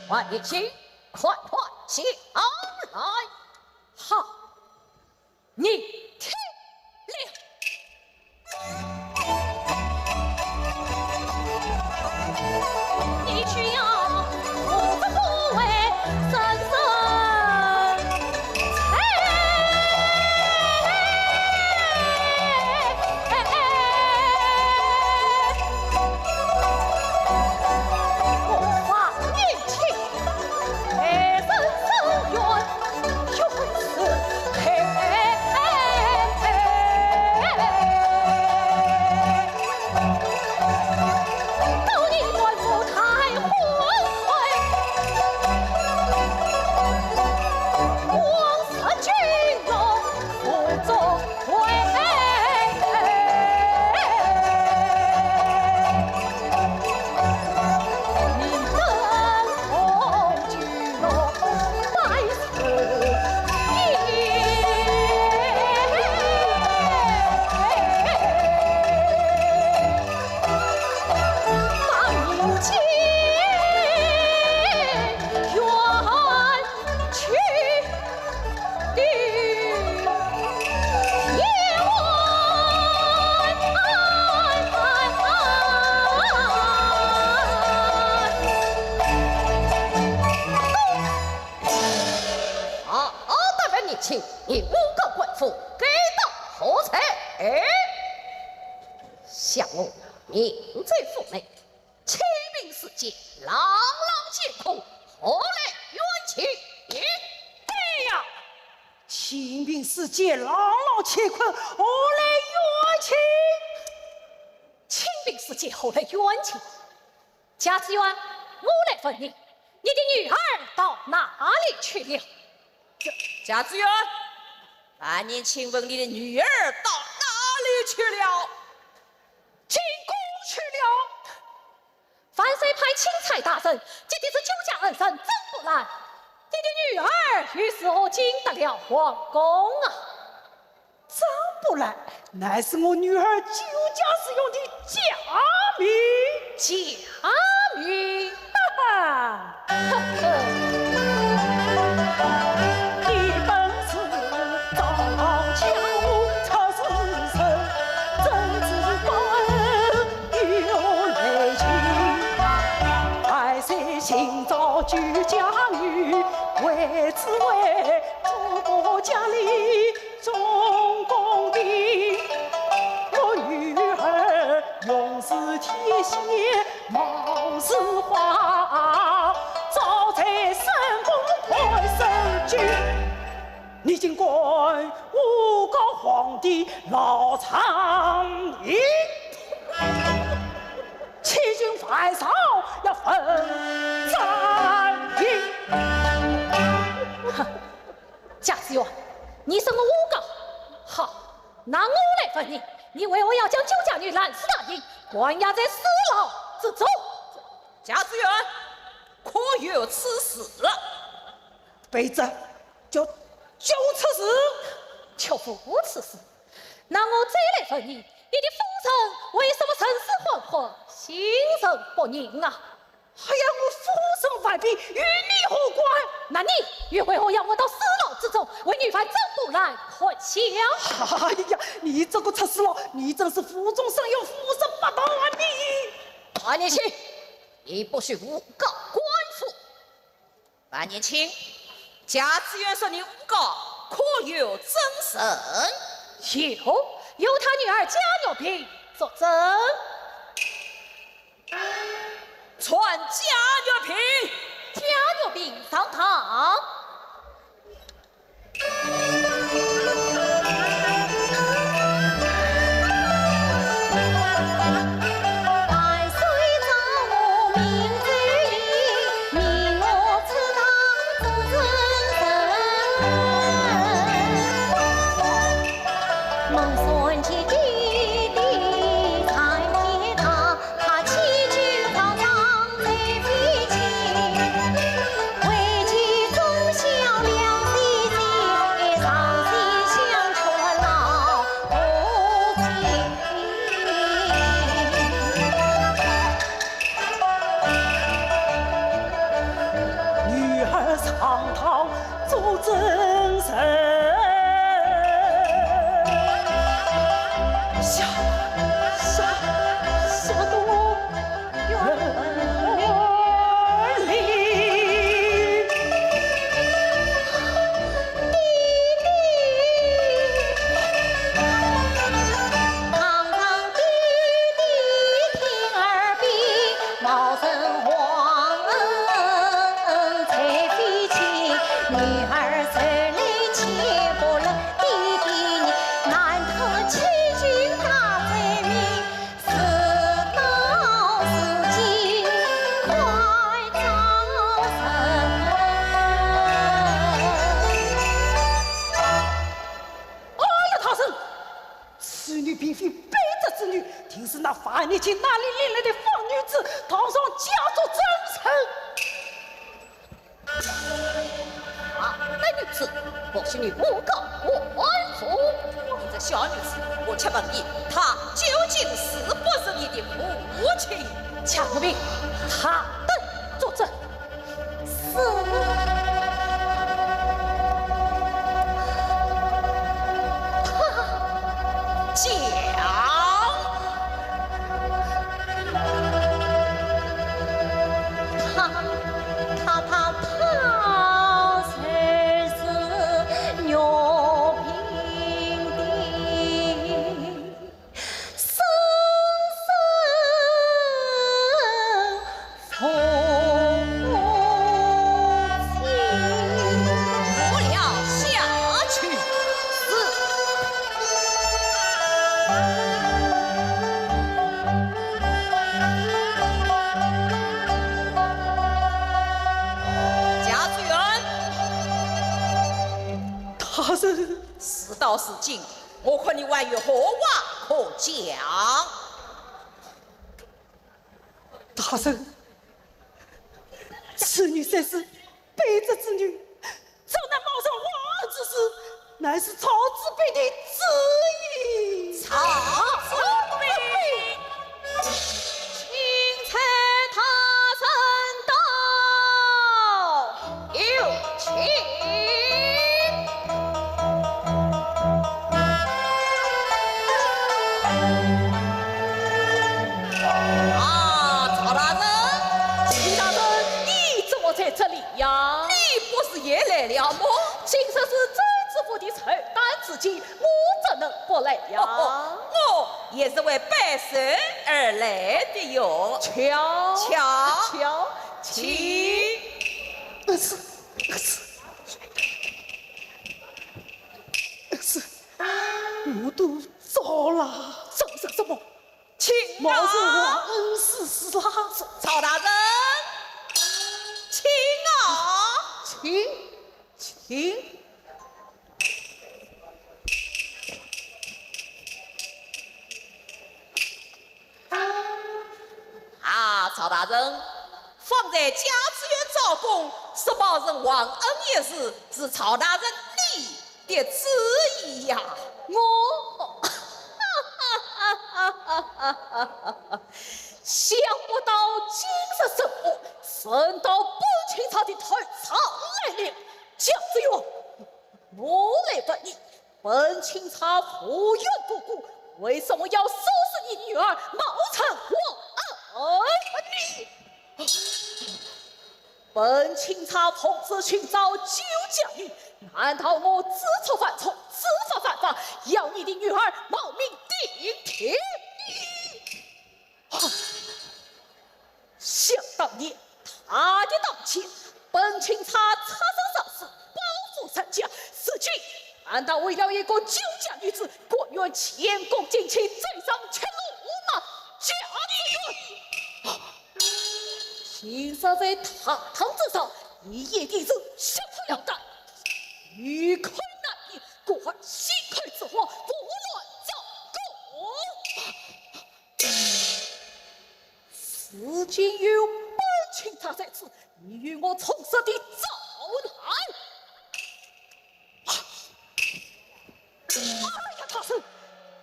万年青，快快起来。好。 你听了。你去呀，我不为人生好，大胆年轻，你诬告官府，该当何罪？想我命在府内， 清明时节，朗朗乾坤，何来冤情？对呀，清明时节，朗朗乾坤，何来冤情？清明时节，何来冤情？贾知县，我来问你，你的女儿到哪里去了？ 贾，贾知县，万年青问你的女儿到哪里去了？万岁派钦差大人，接的是九江恩人张伯兰。你的女儿又是何经得了皇宫啊？张伯兰乃是我女儿九江之勇的家名。家名？哈哈，呵呵。你本是朝堂江湖出世人，怎知高恩 有内情，万岁亲召九江女，为紫薇做个家里中宫嫔。我女儿容似天仙貌似花，早在深宫配圣君。 你竟敢诬告皇帝老丈人，欺君犯上要问斩刑！哼，贾子元，你说我诬告？好，那我来问你，你为何要将九江女烂死大营，关押在死牢之中？ 贾子元，可有此事？卑职就，就无此事。就无此事？那我再来问你，你的夫人为什么人死昏昏，心神不宁啊？哎呀，我夫人犯病，与你何关？那你又为何要我到死牢之中，为女犯张伯兰开枪？哎呀，你这个出世佬，你真是无中生有，胡说八道啊你！ 万年青，你不许诬告官府。万年青，贾子元说你诬告，可有证人？有，有他女儿贾玉萍作证。传贾玉萍。贾玉萍上堂。 女儿上堂 做证人。吓，吓，吓得我远离。爹爹，堂上爹爹听耳边， 哎呀，大人， 此女并非卑职之女，定是那樊年青那里领来的疯女子，堂上假作真人。啊，那女子，不许你诬告官府。你这小女子，我且问你，她究竟是不是你的父亲？贾玉萍，她等作证。 是。他讲。他，他，他，他就是玉萍的 生身父亲。我要下去。是。贾子元。大人。事到如今， 我看你还有何话可讲？大大人，此女虽是卑职之女，怎奈冒犯皇恩之事，乃是曹植辈的旨意。曹植辈，钦差大人到，有请。 啊，曹大人！秦大人，你怎么在这里呀？你不是也来了么？今日是周知府的寿诞之期，我怎能不来呀？哦，哦，我也是为拜寿而来的哟。瞧，瞧，瞧，请。呃，是，呃，是，呃，是，我都招了。招惹什么？ 请啊！冒犯皇恩之事啊！曹大人，请啊！请，请。啊，曹大人，方才甲子园招供，是冒犯皇恩一事，是曹大人你 的旨意呀。我，想不到今日任务，伸到本钦差的头上来了。甲子园，我来问你，本钦差无缘无故，为什么要收拾你女儿冒犯皇恩？你 本钦差奉旨寻找酒驾女，难道我知错犯错，知法犯法，要你的女儿冒名顶替？想当年，大敌当前，本钦差赤身上阵，保护人家，如今难道为了一个酒驾女子，甘愿前功尽弃，走上绝路吗？甲子园！ 今日在大堂之上，你一定是下不了台，欲开难言，故而先开此话，胡乱招供。如今有本钦差在此，你与我从实地招来。 哎呀，大人，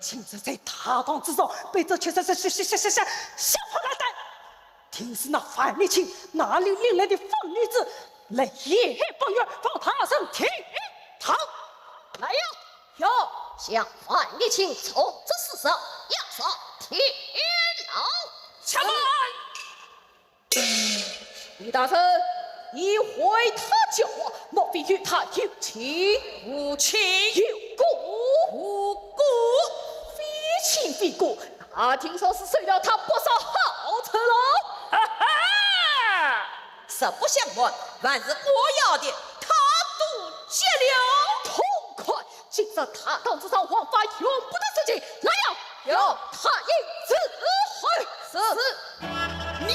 今日在大堂之上，卑职确实是下下下下下下不了台。定是那樊丽卿哪里领来的疯女子，来陷害本院，望大人听听。来呀！有，将樊丽卿从这世上押上天牢。且慢！ 李大人，你回他叫话，莫非与他有亲？无亲。有故？无故。非亲非故，那定然是受了他不少好处喽。哈哈！实不相瞒，凡是我要的，他都接了。痛快！ 今日大堂之上枉法用不得之地，来呀，有。大营伺候。是。你。